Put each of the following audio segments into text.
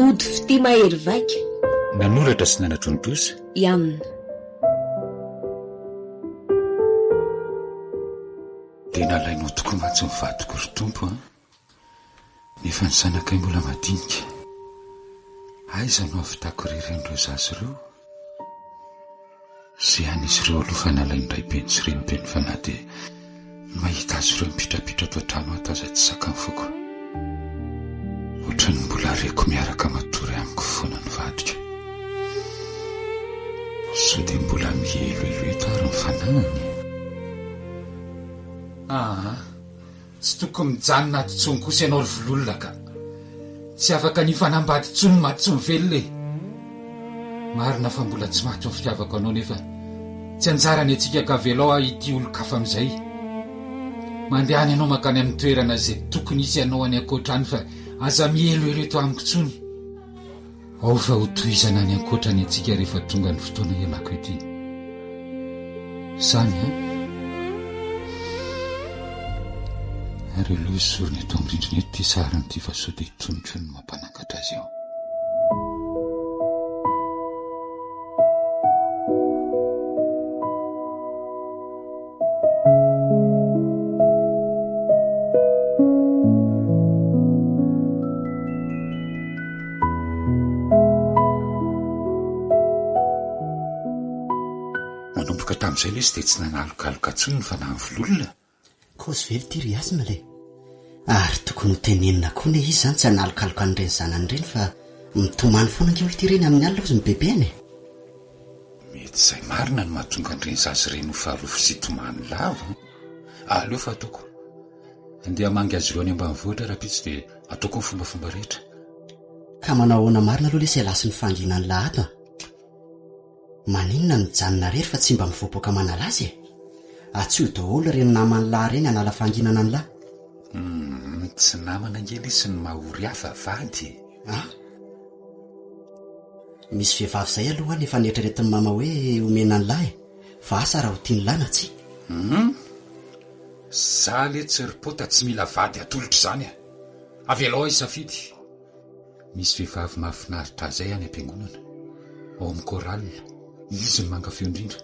Ody fitia mahery vaika. Nanoratra sy nanatontosa. Ian. Dia nalainao tokoa mantsy ny vadiko ry Tompo a! Nefa ny zanakay mbola madinika. Aiza no hahavitako irery an'ireo zaza ireo? Izay an'izy ireo aloha fa nalain'ny raibeny sy renibeny fa na dia ny mahita azy ireo mipitrapitra ato an-trano ato aza tsy zakan'ny foko. Ohatran'ny mbola reko miaraka matory amiko foana ny vadiko. Sao dia mbola mihelohelo eto ary ny fanahiny? Aa, tsy tokony mijanona ato intsony kosa ianao ry Vololona ka. Tsy afaka ny hifanambady intsony ny maty sy ny velona e. Marina fa mbola tsy maty ny fitiavako anao nefa tsy anjarany antsika ka avelao aho hitia olon-kafa amin'izay. Mandehana ianao mankany amin'ny toerana izay tokony hisy anao any ankoatra any fa aza mihelohelo eto amiko intsony. Ao fa ho tohizana any ankoatra ny antsika rehefa tonga ny fotoana hialako ety. Izany an? Ary aleo esorina eto amin'ny rindrina eto ity sariny ity fa sao dia itony koa no mampanangatra azy eo. Nanomboka tamin'izay lesy dia tsy nanalokaloka intsony ny fanahin'ny vololona. Kaozy velona ity ry Hasina le. Ary tokony ho tenenina koa ne izy izany tsy hanalokaloka an'ireny zanany ireny fa mitomany foana ange hoy ity reny amin'ny alina hozy ny bebeny e. Mety izay marina no mahatonga an'ireny zaza ireny ho farofy sy tomany lava an! Aleo fa ataoko. Andeha hamangy azy ireo any ambanivohitra rahampitso dia ataoko ny fombafomba rehetra. Ka manao ahoana marina aloha lesy ialahy sy ny fahanginan'lah ato an! Maninona no mijanona rery fa tsy mba mivoaboaka manala azy e? Atsio daholo ireny naman'lah ireny hanala fahanginana an'lah. Humm, tsy namana ange lesy ny mahory ahy fa vady e! An? Misy vehivavy izay aloha any efa neritreretin'i mama hoe omena an'lah e! Fa asa raha ho tian'lah na tsia. Humm! Za letsy ry pota tsy mila vady atolotra izany a! Avelao aho hisafidy. Misy vehivavy mahafinaritra ahy izay any am-piangonana, ao amin'ny chorale. Izy no manga feo indrindra.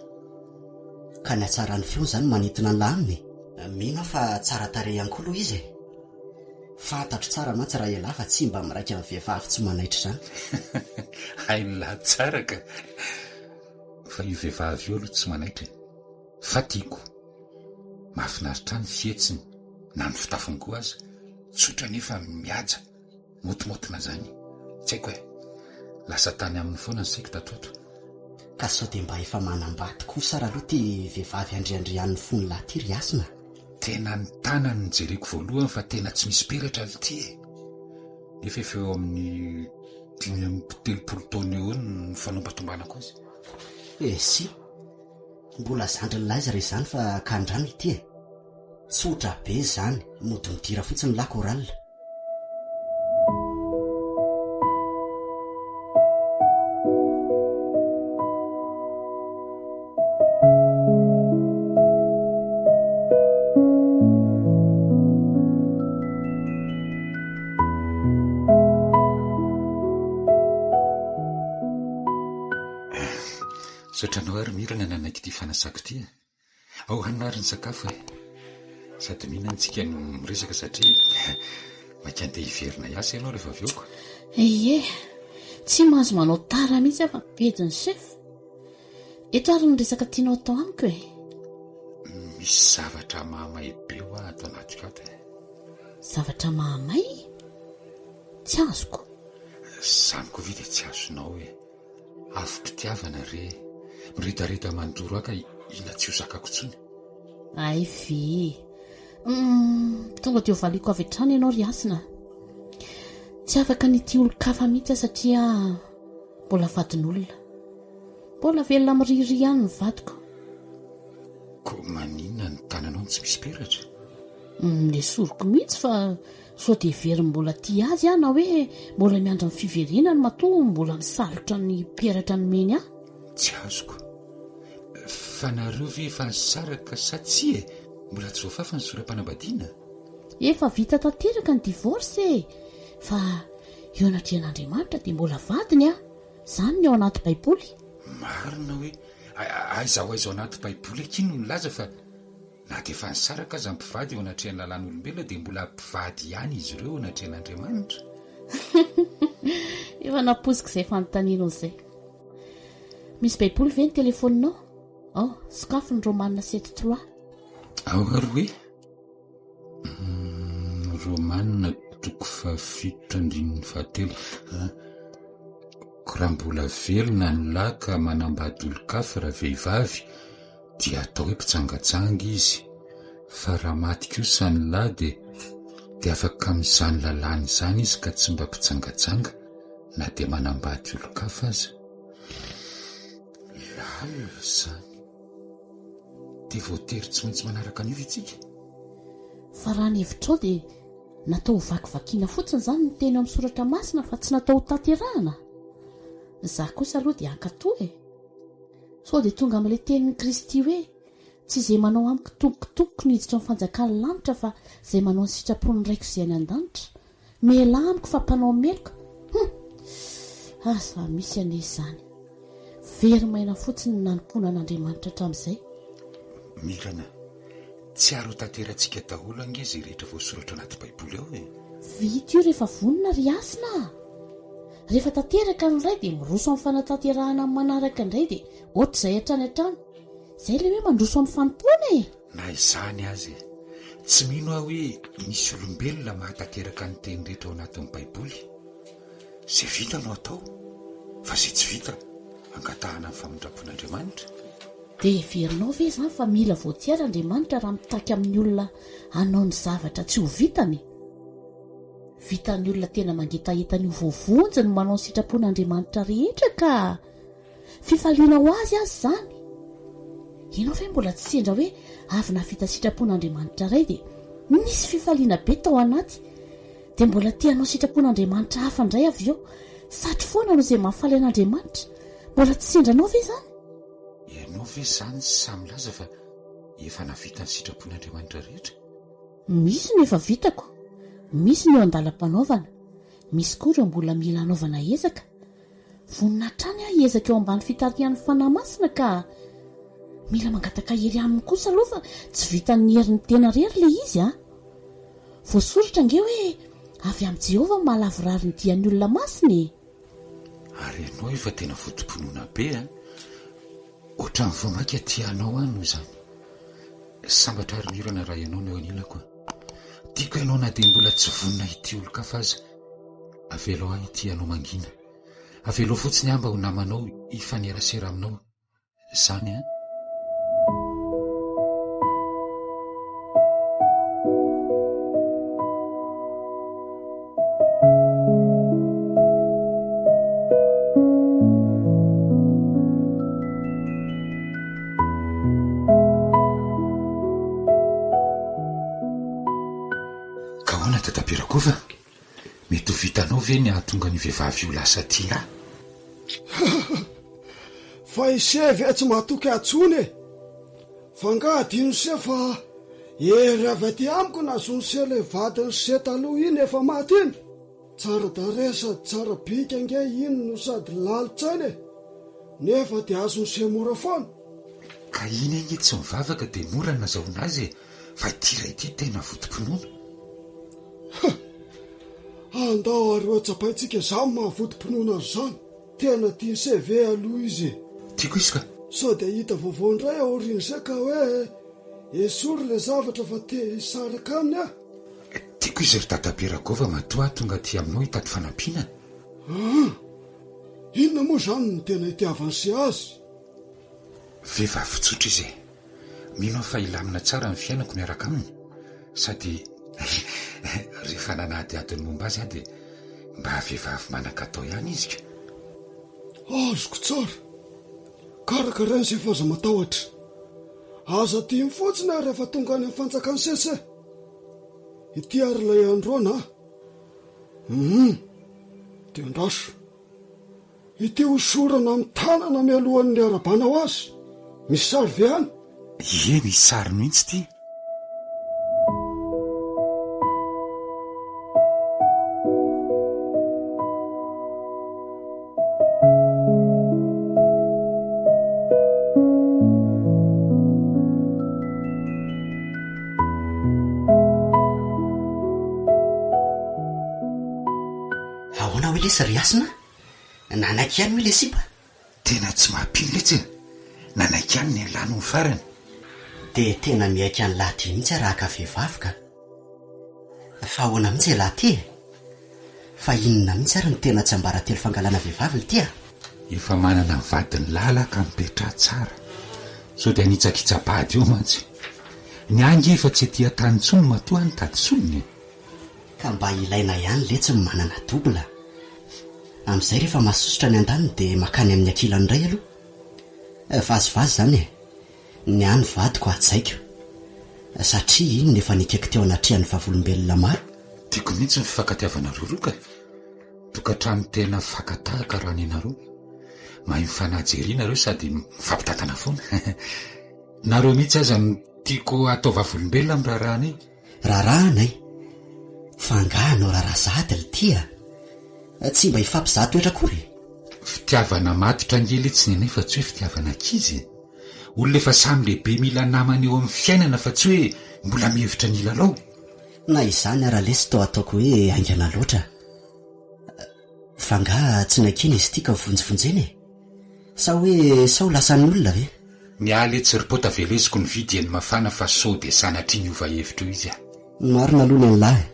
Ka ny hatsaran'ny feony izany manintona an'lah aminy e! Mino aho fa tsara tarehy ihany koa aloha izy e! Fantatro tsara mantsy raha ialahy fa tsy mba miraika amin'ny vehivavy tsy manaitra izany. Hain'lah tsara ka! Fa io vehivavy io aloha tsy manaitra e! Fa tiako. Mahafinaritra ahy ny fihetsiny, na ny fitafiny koa aza. Tsotra nefa mihaja. Motomotina zany. Tsy haiko e. Lasa tany aminy foana ny saiko tato ato. Ka sao dia mba efa manambady kosa ary aloha ity vehivavy andriandrianin'ny fon'i lahy ity ry Hasina a! Tena ny tanany no jereko voalohany fa tena tsy misy peratra lty e! Nefa efa eo amin'ny 35 taona eo eo ny fanombatombanako azy. Esia! Mbola zandrin'i lahy izy raha izany fa kandrano ity e! Tsotra be izany, mody midira fotsiny lahy chorale. Misaotra anao ary Mirana nanaiky ity fanasako ity e. Ao hanina ary ny sakafo e. Sady mihinana tsika no miresaka satria maika andeha hiverina hiasa ianao rehefa avy eo ko. Ie, tsy mahazo manao tara mihitsy aho fa bedin'ny chef. Eto ary ny resaka tianao atao amiko e. Misy zavatra mahamay be hoa ato anatiko ato e. Zavatra mahamay? Tsy azoko. Izany koa ve dia tsy azonao e. Afom-pitiavana re e! Miredareda mandoro ahy ka ina tsy ho zakako intsony. Hay ve! Humm, tonga dia hovaliako avy hatrany ianao ry Hasina a! Tsy afaka ny hitia olon-kafa mihitsy aho satria mbola vadin'olona. Mbola velona miririry ihany ny vadiko. Koa maninona ny tananao no tsy misy peratra? Nesoriko mihitsy fa Sao dia heveriny mbola tia azy aho na hoe mbola miandry ny fiverenany matoa mbola misalotra ny peratra nomeny ahy? Tsy azoko. Fa nareo ve efa nisaraka sa tsia e? Mbola tsy voafafa ny sora-panambadiana? Efa vita tanteraka ny divorce e! Fa eo anatrehan'Andriamanitra dia mbola vadiny aho. Izany ny ao anaty baiboly. Marina hoe aiza ho aiza ao anaty baiboly akia no milaza fa na dia efa nisaraka aza ny mpivady eo anatrehan'ny lalàn'olombelona dia mbola mpivady ihany izy ireo eo anatrehan'Andriamanitra? Efa nampoiziko izay fanontanianao izay. Misy baiboly ve ny telefaoninao? Ao, sokafy ny Romana sept trois. Ao ary hoe? Romana toko fahafito andininy fahatelo. Ko raha mbola velona ny lahy ka manambady olon-kafa ravehivavy dia atao hoe mpijangajanga izy, fa raha maty kosa ny lahy dia dia afaka amin'izany lalàna izany izy ka tsy mba mpijangajanga na dia manambady olon-kafa aza. Lalina izany. Dia voatery tsy maintsy manaraka an'io ve tsika? Fa raha ny hevitrao dia natao ho vakivakiana fotsiny izany ny teny ao amin'ny soratra masina fa tsy natao ho tanterahana? Za kosa aloha dia hankatò e! Sao dia tonga amin'ilay tenin'i Kristy hoe tsy izay manao amiko tompoko tompoko no hiditra amin'ny fanjakan'ny lanitra fa izay manao ny sitrapon'ny Raiko izay any an-danitra. Mialà amiko fa mpanao meloka! Hum! Aza misy anie izany. Very maina fotsiny ny nanompoana an'Andriamanitra hatramin'izay. Mirana, tsy ary ho tanterantsika daholo ange izay rehetra voasoratra anaty Baiboly ao e! Vita io rehefa vonona ry Hasina a! Rehefa tanteraka ny iray dia miroso amin'ny fanatanterahana ny manaraka indray dia ohatr'izay hatrany hatrany. Izay ilay hoe mandroso amin'ny fanompoana e! Na izany aza e! Tsy mino aho hoe misy olombelona mahatanteraka ny teny rehetra ao anatin'ny Baiboly. Izay vita no atao, fa izay tsy vita, angatahana ny famindram-pon'Andriamanitra. Dia heverinao ve izany fa mila voatiary Andriamanitra raha mitaky amin'ny olona hanao ny zavatra tsy ho vitany? Vitan'ny olona tena mangetaheta ny ho voavonjy ny manao ny sitrapon'Andriamanitra rehetra ka! Fifaliana ho azy aza izany. Ianao ve mbola tsy sendra hoe avy nahavita sitrapon'Andriamanitra iray dia nisy fifaliana be tao anaty dia mbola te hanao sitrapon'Andriamanitra hafa indray avy eo, satry foana hanao izay mahafaly an'Andriamanitra. Mbola tsy sendra anao ve izany? Ianao ve izany sahy milaza fa efa nahavita ny sitrapon'Andriamanitra rehetra? Misy ny efa vitako, misy ny eo an-dalam-panaovana, misy koa ireo mbola mila hanaovana ezaka. Vonona hatrany aho hiezaka eo ambany fitarihan'ny Fanahy Masina ka! Mila mangataka hery aminy kosa aloha fa tsy vitan'ny herin'ny tena irery ilay izy a! Voasoratra ange hoe avy amin'i Jehovah ny mahalavorary ny dian'ny olona masina e! Ary ianao efa tena votom-pinoana be an! Ohatran'ny vao mainka tia anao aho noho izany. Sambatra ary Mirana raha ianao no eo anilako an! Tiako ianao na dia mbola tsy vonona hitia olon-kafa aza. Avelao ahy hitia anao mangina. Avelao fotsiny aho mba ho namanao hifanerasera aminao. Izany an! Ka ahoana Dadabe Rakova? Mety ho vitanao ve ny hahatonga an'io vehivavy io lasa tia ahy? Fa i se ve tsy matoky ahy tsony e? Fa nga adinon'i se fa hery avy aty amiko nahazoan'i se ilay vadin'i se taloha iny efa maty iny? Tsara tarehy sady tsara bika ange iny no sady lalin-tsaina e! Nefa dia azon'i se mora foana. Ka iny ange tsy mivavaka dia mora ny nazahoana azy e! Fa ity iray ity tena votom-pinoana. Ha! Andao ary ho tsapaintsika izany maha votom-pinoana azy izany. Tena tian'i CV aloha izy e! Tiako izy ka! Sao dia hahita vaovao indray aorian'izay ka hoe esory ilay zavatra fa te hisaraka aminy aho. Tiako izy ry dadabe Ragôva matoa aho tonga aty aminao hitady fanampiana. Aa! Inona moa izany no tena itiavan'i Se azy? Vehivavy tsotra izy e! Mino aho fa hilamina tsara ny fiainako miaraka aminy sady rehefa nanadihady ny momba azy aho dia mba vehivavy manan-katao ihany izy ka. Azoko tsara. Karakaraina izay fa aza matahotra. Aza adino fotsiny aho rehefa tonga any amin'ny fanjakan'i Sese. Ity ary ilay androana a. Hum, dia andraso. Ity hosorana amin'ny tanana mialohan'ny harabanao azy. Misy sary ve any? Ie, misy sary mihitsy ity. Ahoana hoy lesy ry Hasina? Nanaiky ihany hoy le sipa? Tena tsy mampino letsy e! Nanaiky ihany ny an'lah nony farany. Dia tena miaiky an'lah ty mihitsy aho raha haka vehivavy ka. Fa ahoana mihitsy elah ty e? Fa inona mihitsy ary no tena tsiambaratelo fangalana vehivavy lty a? Efa manana ny vadiny lahy lah ka mipetraha tsara. Sao dia hanitsakitsa-bady eo mantsy. Ny ahy nge efa tsy ety an-tany intsony matoa aho nitady solony e. Ka mba ilaina ihany letsy ny manana double a! Amin'izay rehefa masosotra ny andaniny dia makany amin'ny ankilany indray aloha. Vazivazy izany e! Ny ahy ny vadiko hajaiko. Satria iny no efa nekeko teo anatrehan'ny vavolombelona maro. Tiako mihitsy ny fifankatiavanareo roa ka! Tokantrano tena fakan-tahaka raha ny anareo. Mahay mifanaja ery nareo sady mifampitantana foana. Nareo mihitsy aza no tiako hatao vavolombelona amin'ny raharahanay. Raharahanay? Fa angaha hanao raharaha sahady lty a? Tsy mba hifampizaha toetra akory e! Fitiavana matotra ange letsy ny anay fa tsy hoe fitiavana ankizy e! Olona efa samy lehibe mila namana eo amin'ny fiainana fa tsy hoe mbola mihevitra ny hilalao. Na izany ara lesy toa ataoko hoe haingana loatra. Fa angaha tsy naikena izy ity ka vonjivonjena e? Sa hoe sao lasan'ny olona ve? Ny ahy letsy ry pota veleziko ny vy dieny mafana fa sao dia sanatria niova hevitra eo izy ah. Marina aloha ny an'lah e.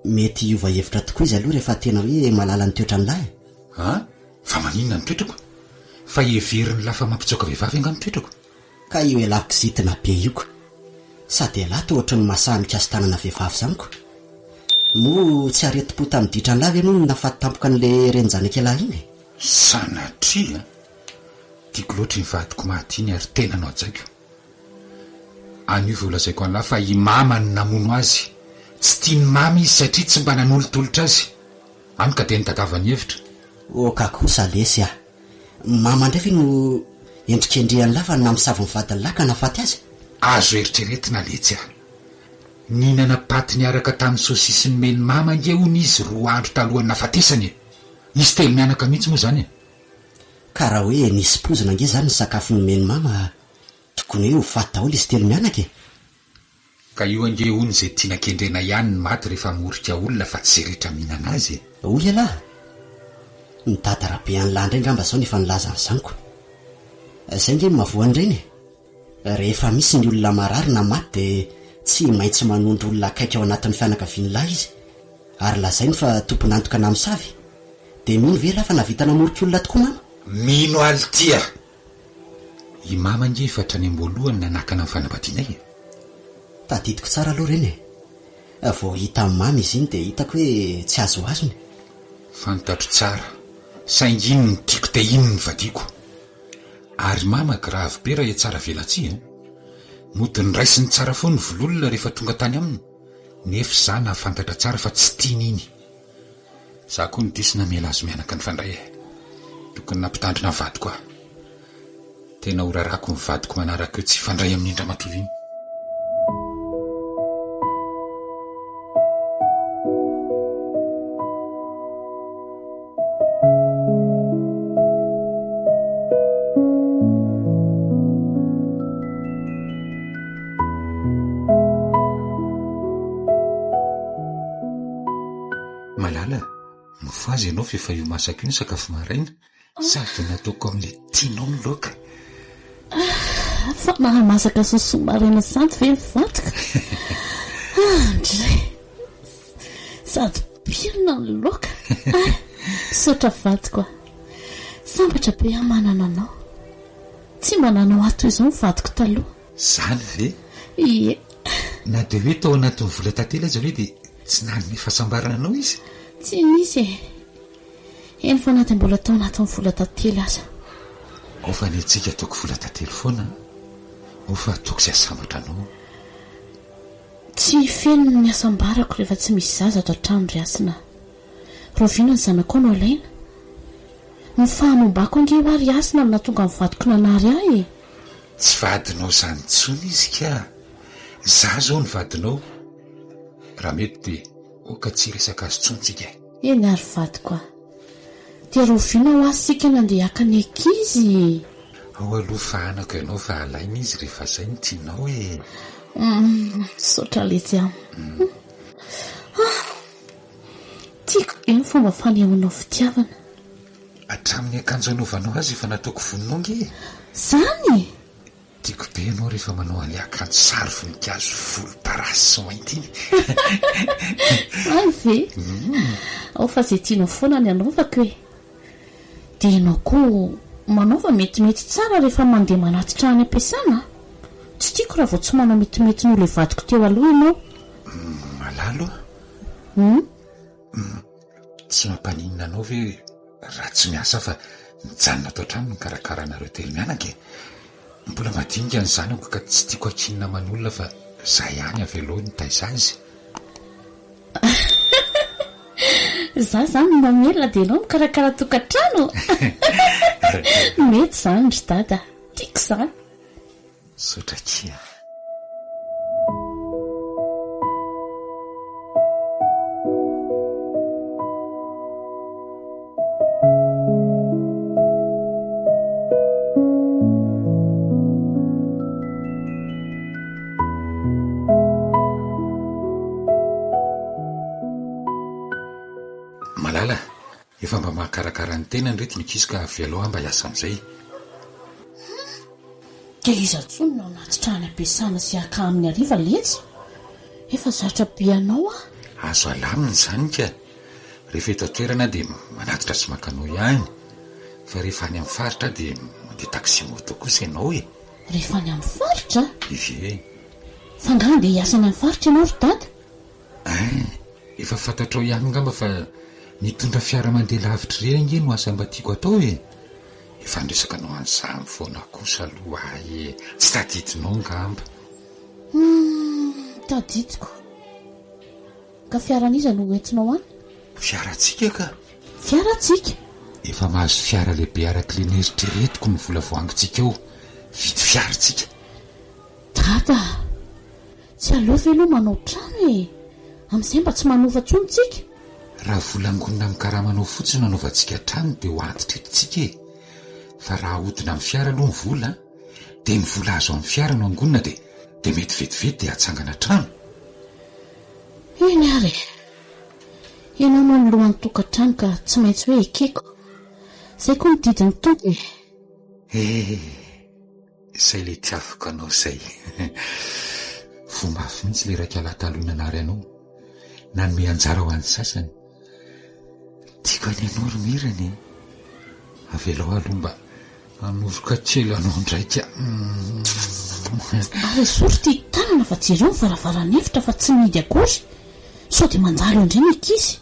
Mety hiova hevitra tokoa izy aloha rehefa tena hoe mahalala ny toetran'lah e. An? Fa maninona ny toetrako? Fa heverin'lah fa mampitsoaka vehivavy angaha ny toetrako? Ka io elah kizitina be io ko. Sady elah toa ohatry ny masaha mikasi-tanana vehivavy izany ko. Moa tsy aretim-po tamin'ny ditran'lah ve moa no nahafaty tampoka an'le renin-janak'elah iny e? Sanatria an! Tiako loatra iny vadiko maty iny ary tena nohajaiko. Anio vao lazaiko an'lah fa i mama no namono azy. Tsy tian'i mama izy satria tsy mba nanolotolotra azy. Any ka dia nitadiavany hevitra. Oka kosa lesy ah! Mama indray ve no endrikendrehan'lah fa namosavy ny vadin'lah ka nahafaty azy? Azo eritreretina letsy ah! Nihinana paty niaraka tamin'ny sosisy nomen'i mama ange hono izy roa andro talohan'ny nahafatesany e! Nisy telo mianaka mihitsy moa izany e! Ka raha hoe nisy poizina ange izany ny sakafo nomen'i mama tokony hoe ho faty daholo izy telo mianaka e! Ka io ange hono izay tiana kendrena ihany ny maty rehefa hamorika olona fa tsy izay rehetra mihinana azy e! Hoy ialahy? Ny dada rabe an'lah indray angamba izao no efa nilaza an'izany ko! Izay ange no mahavoa an'ireny e! Rehefa misy ny olona marary na maty dia tsy maintsy manondro olona akaiky ao anatin'ny fianakavian'lah izy ary lazainy fa tompon'antoka namosavy. Dia mino ve ialahy fa nahavita namorika olona tokoa mama? Mino alty a! I mama ange efa hatrany am-boalohany nanakana ny fanambadianay e! Tadidiko tsara aloha ireny e! Vao hitan'i mama izy iny dia hitako hoe tsy azoazony. Fantatro tsara, saingy iny no tiako dia iny no vadiako. Ary mama grave be raha hiatsara velatsihy an! Mody noraisiny tsara foana ny vololona rehefa tonga tany aminy, nefa izaho nahafantatra tsara fa tsy tiany iny. Za koa no diso namela azy mianaka nifandray e! Tokony nampitandrina ny vadiko aho. Tena ho rarako ny vadiko manaraka eo tsy hifandray amin'iny ramatoa iny. Malala, mifohaza ianao fa efa io masaka io ny sakafo maraina sady nataoko amin'ilay tianao ny laoka. Ah, fa mahamasaka sosoa maraina sady ve ny vadiko? Ah, ndray. Sady pirina ny laoka. Ah, misaotra vadiko ah. Sambatra be aho manana anao. Tsy mba nanao ahy toy izao ny vadiko taloha. Izany ve? Ie. Na dia hoe tao anatin'ny vola tantely aza ve dia tsy nanome fahasambarana anao izy? Tsy nisy e. Eny fa na dia mbola tao anatin'ny vola tantely aza. Ao fa ny antsika ataoko vola tantely foana an. Ao fa ataoko izay hahasambatra anao. Tsy feno ny hasambarako rehefa tsy misy zaza ato an-trano ry Hasina a. Rahoviana ny zanakao no alaina? Ny fahamombako ange hoa ry Hasina no nahatonga ny vadiko nanary ahy e. Tsy vadinao izany intsony izy ka! Za izao no vadinao. Raha mety dia aoka tsy hiresaka azy intsony tsika e! Eny ary vadiko a! Dia rahoviana hoa isika nandeha haka ny ankizy? Ao aloha fahanako ianao fa alaina izy rehefa zay no tianao e! Humm, misaotra letsy a! Ah! Tiako be ny fomba fanehoanao fitiavana. Hatramin'ny akanjo anaovanao azy efa nataoko vonona ange e! Zany e! Tiako be ianao rehefa manao an'ilay akanjo sary voninkazo volomparasy sy mainty iny. Zany ve? Ao fa izay tianao foana ny anaovako e! Dia ianao koa manaova metimety tsara rehefa mandeha manatitra any am-piasana a! Tsy tiako raha vao tsy manao metimety noho ilay vadiko teo aloha ianao. Malala o! Hum? Tsy mampaninona anao ve raha tsy miasa aho fa mijanona ato an-trano mikarakara anareo telo mianaka e? Mbola madinika ny zanako ka tsy tiako hakinina aman'olona fa za ihany avelao nitaiza azy. Za zany no mamelona dia ianao mikarakara tokantrano? Mety izany ry dada, tiako izany. Misaotra akia. Malala, efa mba mahakarakara ny tenany reto ny ankizy ka avelao aho mba hiasa amin'izay. Dia iza intsony no hanatitra any am-piasana sy haka aminy hariva letsy? Efa zatra be anao aho. Azo alamina izany ka. Rehefa eto an-toerana aho dia manatitra sy maka anao ihany. Fa rehefa any amin'ny faritra aho dia mandeha taxi moto kosa ianao e. Rehefa any amin'ny faritra? Ie. Fa angaha handeha hiasa any amin'ny faritra ianao ry dada? Ein, efa fantatrao ihany angamba fa mitondra fiara mandeha lavitra ireny ange no asa mba tiako atao e! Efa niresaka anao an'izany foana kosa aloha ahy e! Tsy tadidinao angamba. Humm, tadidiko. Ka fiaran'iza no hoentinao any? Fiarantsika ka! Fiarantsika? Efa mahazo fiara lehibe araka ilay neritreretiko ny vola voahangintsika eo. Vidy fiara tsika. Dada a! Tsy aleo ve aloha manao trano e! Amin'izay mba tsy manofa intsony tsika. Raha vola angonina amin'ny karamanao fotsiny no anaovantsika trano dia ho antitra eto tsika e! Fa raha ahodina amin'ny fiara aloha ny vola dia ny vola azo amin'ny fiara no angonina dia dia mety vetivety dia hatsangana trano. Eny ary e! Ianao moa no lohan'ny tokantrano ka tsy maintsy hoe ekeko. Izay koa ny didin'ny Tompo e! Eh! Izay le tiaviko anao izay. Voa mafy mihitsy le iraika lahy taloha nanary anao. Nanome anjara ho an'ny sasany. Tiako anie anao ry Mirana e. Avelao aloha mba hanoroka kely anao ndraika. Ary esory ity tanana fa jereo ny varavaran'efitra fa tsy mihidy akory. Sao dia mandalo eo indray ny ankizy.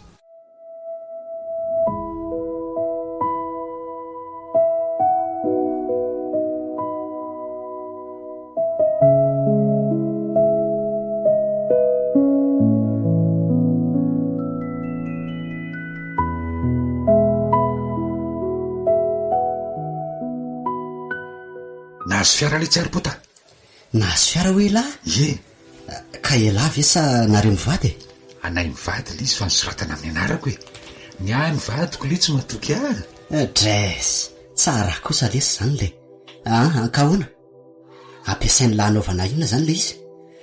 Nahazo fiara letsy ary pota. Nahazo fiara hoy elah? Ie. Ka elah ve sa nareo mivady e? Anay mivady le izy fa nosoratana amin'ny anarako e. Ny ahy ny vadiko le tsy matoky ahy. Dress! Tsara kosa lesy zany le. An, ka ahoana? Ampiasain'lah anaovana inona zany le izy?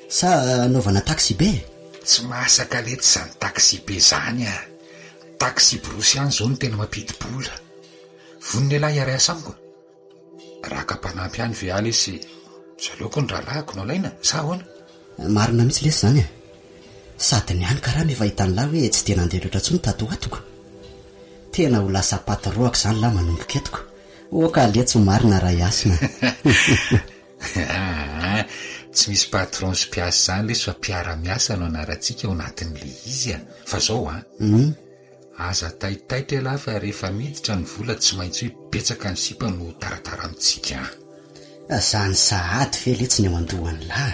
Sa anaovana taxi-be e? Tsy masaka letsy zany taxi-be zany a! Taxi-brousse ihany zao no tena mampidi-bola. Vonona elah hiara-hiasa amiko? Raha ka mpanampy ihany ve aho lesy tsy aleoko ny rahalahiko no alaina sa ahoana? Marina mihitsy lesy izany e! Sady ny any karama efa hitan'lah hoe tsy dia nandeha loatra intsony tato ho ato ko! Tena ho lasa patron-ko izany lah manomboka eto ko! Oka letsy ho marina Ray Hasina Aa! Tsy misy patron sy mpiasa izany lesy fa mpiara-miasa no anarantsika ao anatin'ilay izy a! Fa zao an! Aza taitaitra ialahy fa rehefa miditra ny vola tsy maintsy hoe betsaka ny sipa no taratara amintsika an. Zany sahady ve letsy ny ao andohan'lah?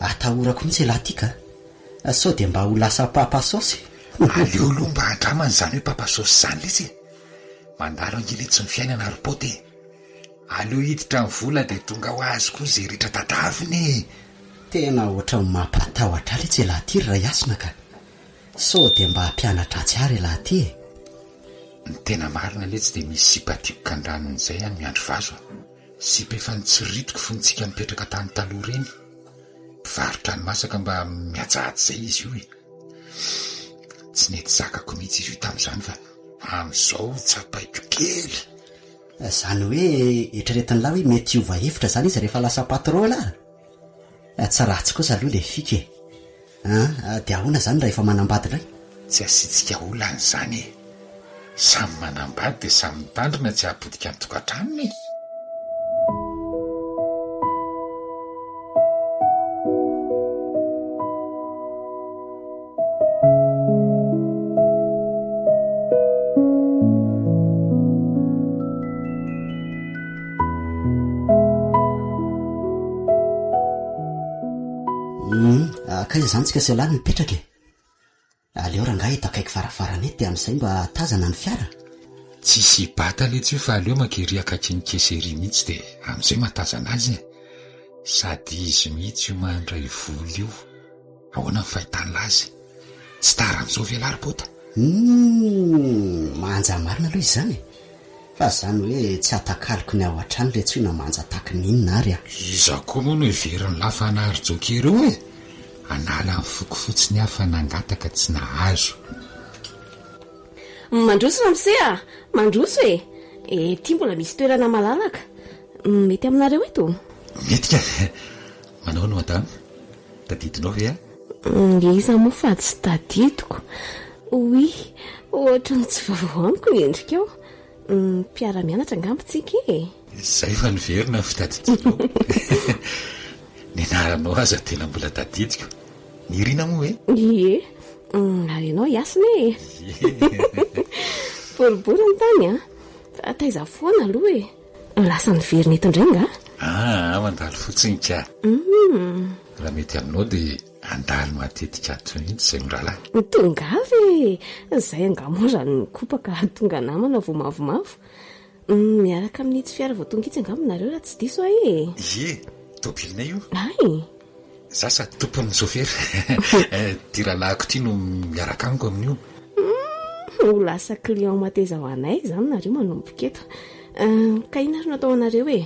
Atahorako mihitsy elah ty ka. Sao dia mba ho lasa papa saosy? Aleo aloha mba andramana izany hoe papa saosy izany letsy e. Mandalo ange letsy ny fiainana ry pote e. Aleo hiditra ny vola dia tonga ho azy koa izay rehetra tadavina e! Tena ohatran'ny mampatahotra ahy letsy elah ty ry Raiasina ka! Sao dia mba hampiana-dratsy ahy ry elah ty e! Ny tena marina letsy dia misy sipa tiako kandranina izay any miandry vazo a! Sipa efa notsiritiko fony tsika nipetraka tany taloha ireny. Mpivarotra hani-masaka mba mihajahaja izay izy io e! Tsy nety zakako mihitsy izy io tamin'izany fa amin'izao tsapaiko kely. Izany hoe eritreretin'lah hoe mety hiova hevitra izany izy rehefa lasa patron lah? Tsy ratsy kosa aloha ilay fika e! An, dia ahoana izany raha efa manambady indray? Tsy asiantsika olana izany e! Samy manambady dia samy mitandrina tsy hahapotika ny tokantranony e! Hum, kay izany tsika sy ialahy no hipetraka e! Aleo rangahy eto akaiky varavarana eto dia amin'izay mba tazana ny fiara. Tsisy hibata letsy io fa aleo maka ery akaikin'ny caisse ery mihitsy dia amin'izay mahatazana azy e! Sady izy mihitsy io mandray vola io. Ahoana ny fahitan'lah azy? Tsy tara amin'izao ve lah ry bota? Humm, manja marina aloha izy izany e! Fa izany hoe tsy atakaloko ny ao an-trano letsy io na manja taky ny inona ary a! Iza koa moa no heverin'lah fa hanary joker eo e? Hanala ny foko fotsiny aho fa nangataka tsy nahazo. Mandroso ramose a! Mandroso e! Ety mbola misy toerana malalaka. Mety aminareo eto? Mety ka! Manahoana madame? Tadidinao ve aho? Iza moa fa tsy tadidiko. Oui, ohatran'ny tsy vaovao amiko ny endrikao. Mpiara-mianatra angamba tsika e! Izay fa niverina ny fitadidianao. Ny anaranao aza tena mbola tadidiko. Nirina moa e? Ie, ary ianao Hasina e! Ie. Boribory ny tany an! Fa taiza foana aloha e? Lasa niverina eto indray nga? Aa, mandalo fotsiny ka. Raha mety aminao dia handalo matetika ato mihitsy izay mirahalahy. Tongava e! Izay angaha moa raha nikopaka tonga namana vao mavomavo. Miaraka amin'itsy fiara vao tonga itsy angamba nareo raha tsy diso aho e! Ie, tomobilinay io. Hay! Za sady tompon'ny sôfera. Ty rahalahiko ty no miaraka amiko amin'io. Humm, ho lasa client mateza ho anay izany nareo manomboka eto. Ka inona ary no atao anareo e?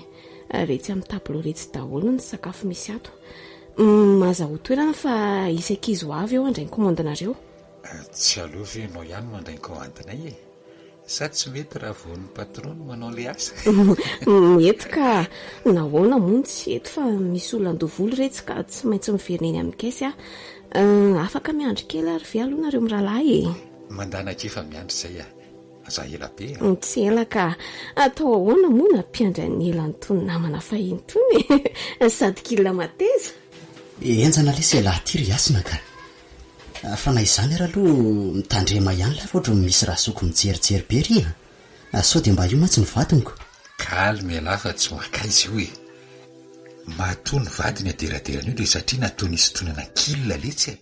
Retsy amin'ny tableau retsy daholo ny sakafo misy ato. Mazahoa toerana fa hisy ankizy ho avy eo handray ny commande-nareo. Tsy aleo ve ianao ihany no handray ny commande-nay e? Sa tsy mety raha vao ny patron no manao le asa? Mety ka! Nahoana moa no tsy eto fa misy olona handoa vola iretsy ka tsy maintsy miverina eny amin'ny caisse aho. Afaka miandry kely ary ve aloha nareo mirahalahy e? Mandana akia fa miandry izay a! Aza ela be a! Tsy ela ka! Atao ahoana moa nampiandry an'i ela an'itony namana fahiny itony e! Sady kila mateza! Henjana lesy ialahy ity ry Hasina ka! Fa na izany ary aloha mitandrema ihany lahy fa ohatran'ny misy razoky mijerijery be ry a! Sao dia mba io mantsy no vadiniko? Calme ialahy fa tsy mankaiza io e! Matoa ny vadiny aderaderana io dia satria nataony hisintonana kil letsy e!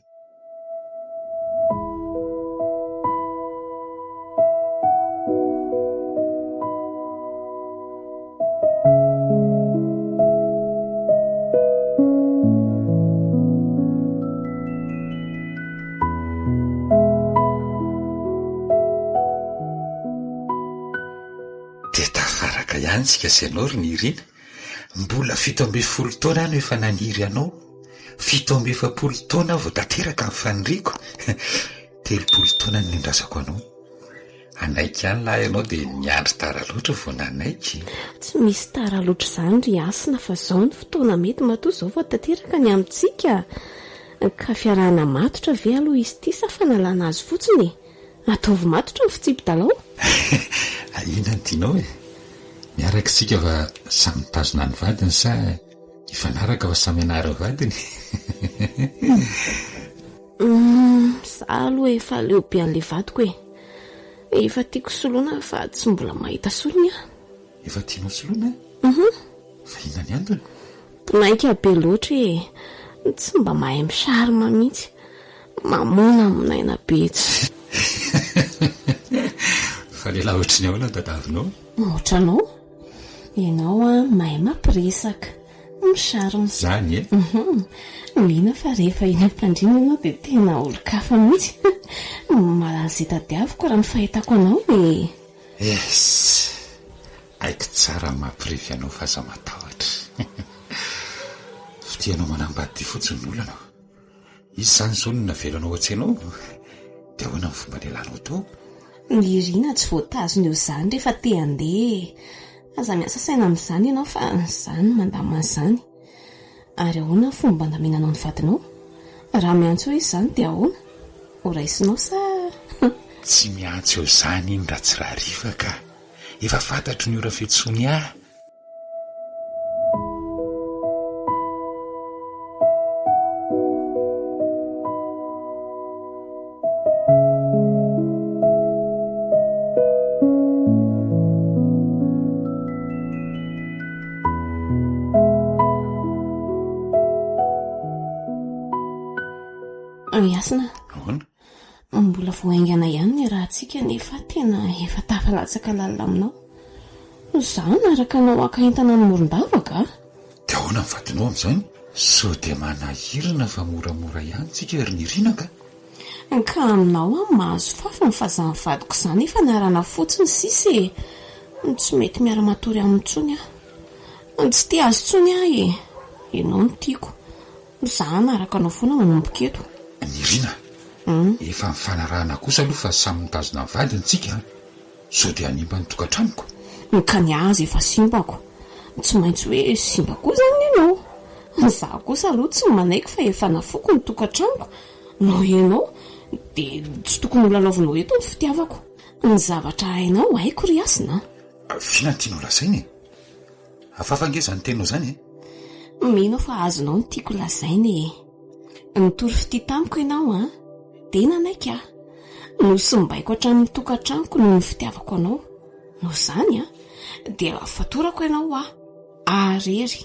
Dia tafaraka ihany isika sy ianao ry Nirina. Mbola 17 taona aho no efa naniry anao. 47 taona aho vao tanteraka ny faniriako. 30 taona no nindrasako anao. Hanaiky ihany lahy ianao dia niandry tara loatra vao nanaiky. Tsy misy tara loatra izany ry Hasina fa izao no fotoana mety matoa izao vao tanteraka ny amintsika. Ka fiarahana matotra ve aloha izy ity sa fanalana azy fotsiny e? Ataovy matotra ny fitsipi-dalao. Inona no tianao e? Miaraka isika fa samy mitazona ny vadiny sa hifanaraka fa samy hanary ny vadiny? Humm, za aloha efa leo be an'le vadiko e. Efa tiako soloina fa tsy mbola mahita solony aho. Efa tianao soloina? Uhum. Fa inona ny antony? Maika be loatra e. Tsy mba mahay mi-charme mihitsy. Mamonamonaina be tsy. Fa lehilahy ohatry ny ahoana no tadiavinao? Ohatranao. Ianao an, mahay mampiresaka. Mi-charme. Zany e? Hum, mino aho fa rehefa eny am-pandriana ianao dia tena olon-kafa mihitsy. Mahalala izay tadiaviko raha ny fahitako anao e. Yes! Haiko tsara ny mampirevy anao fa aza matahotra. Fitianao manambady ity fotsiny no olana. Izy izany izao no navelanao ao an-tsaina ao? Dia ahoana ny fomba nialanao tao? Nirina tsy voatazona eo izany rehefa te handeha e! Aza miasa saina amin'izany ianao fa izaho no mandamina an'izany. Ary ahoana ny fomba andaminanao ny vadinao? Raha miantso eo izy izany dia ahoana? Ho raisinao sa? Tsy miantso eo izany iny raha tsy rahariva ka! Efa fantatro ny ora fiantsoany ahy. Ry Hasina a! Ahoana? Mbola vao haingana ihany ny rahantsika nefa tena efa tafalatsaka lalina aminao. Izaho niaraka anao haka entana any Morondava ka! Dia ahoana ny vadinao amin'izany? Sao dia manahirana fa moramora ihany tsika ry Nirina ka! Ka aminao aho mahazo fafiny fa izany vadiko izany efa anarana fotsiny sisa e! Tsy mety miara-matory aminy intsony aho. Tsy tia azy intsony aho e! Ianao no tiako. Izaho hanaraka anao foana manomboka eto. Nirina, efa nifanarahana kosa aloha fa samy mitazona ny vadiny tsika an! Sao dia hanimba ny tokantranoko? Ka ny azy efa simbako. Tsy maintsy hoe simba koa izany ny anao. Izaho kosa aloha tsy manaiky fa efa nafoiko ny tokantranoko noho ianao dia tsy tokony holalaovinao eto ny fitiavako. Ny zavatra hainao haiko ry Hasina a! F'inona no tianao lazaina e? Hafahafa ange izany teninao izany e! Mino aho fa azonao ny tiako lazaina e! Nitory fitia tamiko ianao an! Dia nanaiky aho. Nosimbaiko hatramin'ny tokantranoko noho ny fitiavako anao. Noho izany an! Dia fatorako ianao ho ahy. Arery.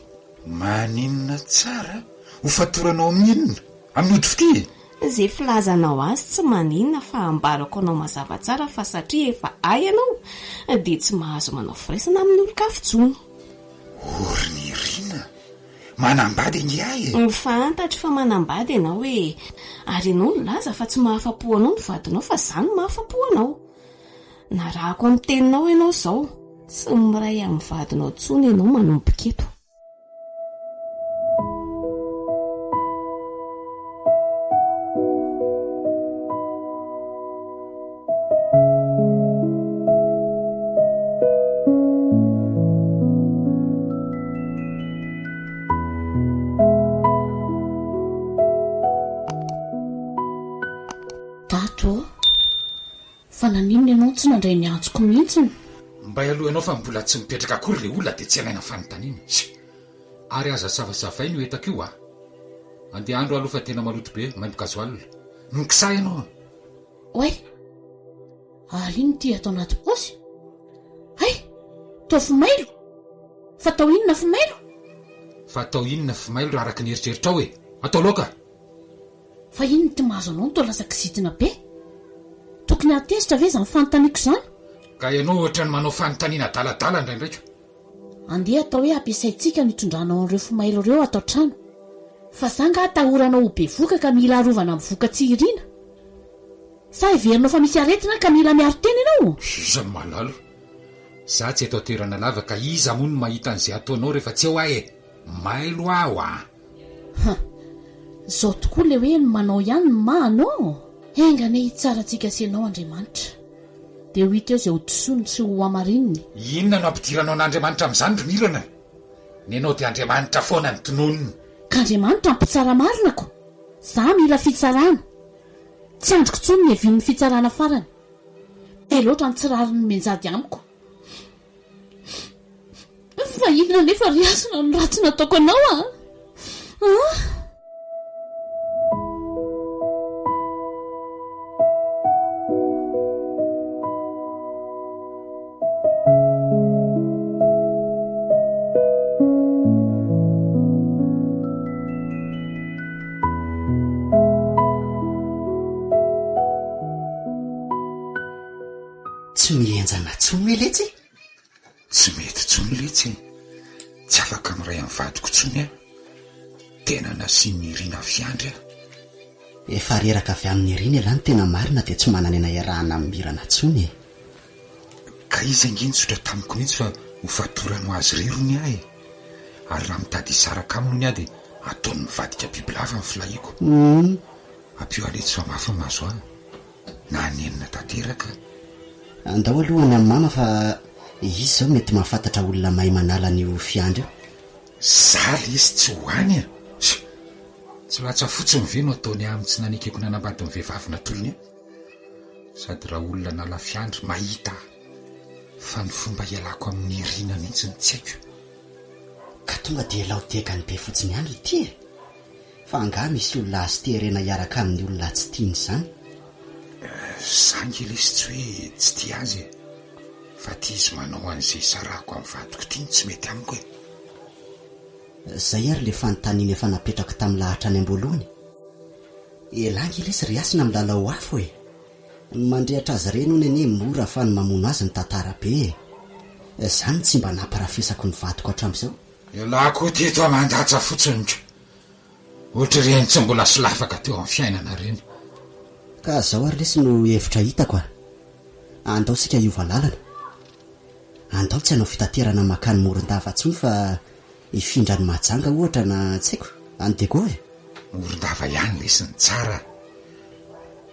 Maninona tsara? Ho fatoranao amin'ny inona? Amin'ny ody fitia e! Izay filazanao azy tsy maninona fa ambarako anao mazava tsara fa satria efa ahy ianao dia tsy mahazo manao firaisana amin'ny olon-kafa intsony. O ry Nirina, manambady ange ahy e! Fantatro fa manambady ianao e! Ary ianao nilaza fa tsy mahafa-po anao ny vadinao fa za no mahafa-po anao. Narahako amin'ny teninao ianao izao, tsy miray amin'ny vadinao intsony ianao manomboka eto. Dato ô! Fa naninona ianao tsy nandray ny antsoko mihitsiny? Mbay aloha ianao fa mbola tsy mipetraka akory le olona dia tsy alaina fanontaniana. Sia! Ary aza savasavaina io entako io a! Andeha andro aloha fa tena maloto be, maimbo gasoil. Mikisaha ianao a! Oay! Ary inona ity ato anaty paosy? Hay! Toa fimailo! Fa atao inona fimailo? Fa atao inona fimailo raha araka ny eritreritrao e! Atao laoka! Fa inona ity mahazo anao no toa lasa kizitina be? Tokony hahatezitra ve izany fanontaniako izany? Ka ianao ohatran'ny manao fanontaniana adaladala indraindray ko. Andeha atao hoe ampiasaintsika ny hitondranao an'ireo fimailo ireo ato an-trano. Fa za nga atahoranao ho bevoka ka mila arovana amin'ny voka tsy iriana? Sa heverinao fa misy aretina ka mila miaro tena ianao? Iza no mahalala? Za tsy eto an-toerana lava ka iza moa no mahita an'izay ataonao rehefa tsy eo aho e? Mailo aho a! Ha! Zao tokoa le hoe ny manao ihany no maha no? Enga anie hitsara antsika sy ianao Andriamanitra. Dia ho hita eo izay ho disoiny sy ho hamarininy. Inona no ampidiranao an'Andriamanitra amin'izany ry Mirana? Ny anao dia Andriamanitra foana no tononina. Ka Andriamanitra mpitsara marina ko! Za mila fitsarana. Tsy andriko intsony ny hevian'ny fitsarana farany. Be loatra ny tsy rariny mianjady amiko. Fa inona anefa ry Hasina no ratsy nataoko anao a? Ah! Tsy mihenjana intsony ve letsy e? Tsy mety intsony letsy e! Tsy afaka miray amin'ny vadiko intsony aho. Tena nasian'i Nirina fiandry aho. Efa reraka avy amin'i Nirina ialahy ny tena marina dia tsy manana aina iarahana amin'i Mirana intsony e! Ka izy ange nitsotra tamiko mihitsy fa ho fatorany ho azy irery hono aho e! Ary raha mitady hisaraka aminy hono aho dia ataony mivadika bibilava ny filahiako. Ampio aho letsy fa mafy ny mahazo ahy. Nanenina tanteraka. Andao aloha any amin'i mama fa izy izao mety mahafantatra olona mahay manala an'io fiandry io. Za lesy tsy ho any a! Tsy latsa fotsiny ve no ataony aminy tsy nanekeko nanambady ny vehivavy natolony ahy? Sady raha olona nala fiandry mahita ahy fa ny fomba hialako amin'i Nirina mihitsy no tsy haiko. Ka tonga dia elao degany be fotsiny ihany ity e! Fa angaha misy olona azo terena hiaraka amin'ny olona tsy tiany izany? Za nge lesy tsy hoe tsy tia azy e! Fa ty izy manao an'izay hisarahako amin'ny vadiko ity no tsy mety amiko e! Zay ary le fanontaniana efa napetrako tamin'ny lahatra any am-boalohany. Elah nge lesy ry Hasina milalao afo e! Ny mandrehatra azy ireny hono anie mora fa ny mamono azy ny tantara be e! Zany no tsy mba nampirafesako ny vadiko hatramin'izao. Ialahy koa teto aman-datsa fotsiny ko! Ohatr'ireny tsy mbola solafaka teo amin'ny fiainana ireny. Ka zao ary lesy no hevitra hitako a! Andao isika hiova lalana. Andao tsy hanao fitaterana mankany Morondava intsony fa hifindra any Mahajanga ohatra na tsy haiko, any Diego e! Morondava ihany lesy ny tsara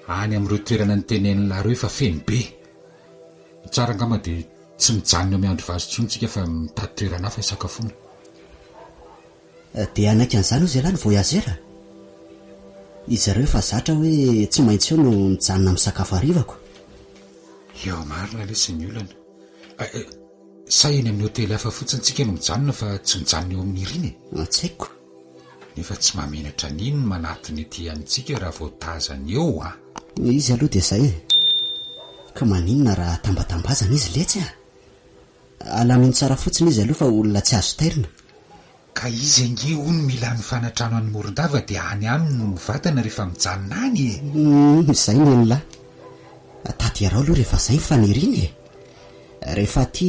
a! Any amin'ireo toerana notenenin'lah ireo efa feno be. Ny tsara angamba dia tsy mijanona eo Miandrivazo intsony tsika fa mitady toerana hafa hisakafoana. Dia hanaiky an'izany hozy ialahy ny voyageur? Izy ireo efa zatra hoe tsy maintsy eo no mijanona misakafo harivako. Eo marina lesy ny olana. Sa eny amin'ny hotely hafa fotsiny tsika no mijanona fa tsy mijanona eo amin'ny Irina e? Tsy haiko. Nefa tsy mahamenatra an'iny ny manatona ety amintsika raha vao tazany eo an! Izy aloha dia izay e! Ka maninona raha tambatambazana izy letsy a! Alamino tsara fotsiny izy aloha fa olona tsy azo tairina. Ka izy ange hono mila ny fanatrano any Morondava dia any aminy no mivatana rehefa mijanona any e! Humm izay ny an'lah. Tadiarao aloha rehefa izay ny faniriana e! Rehefa aty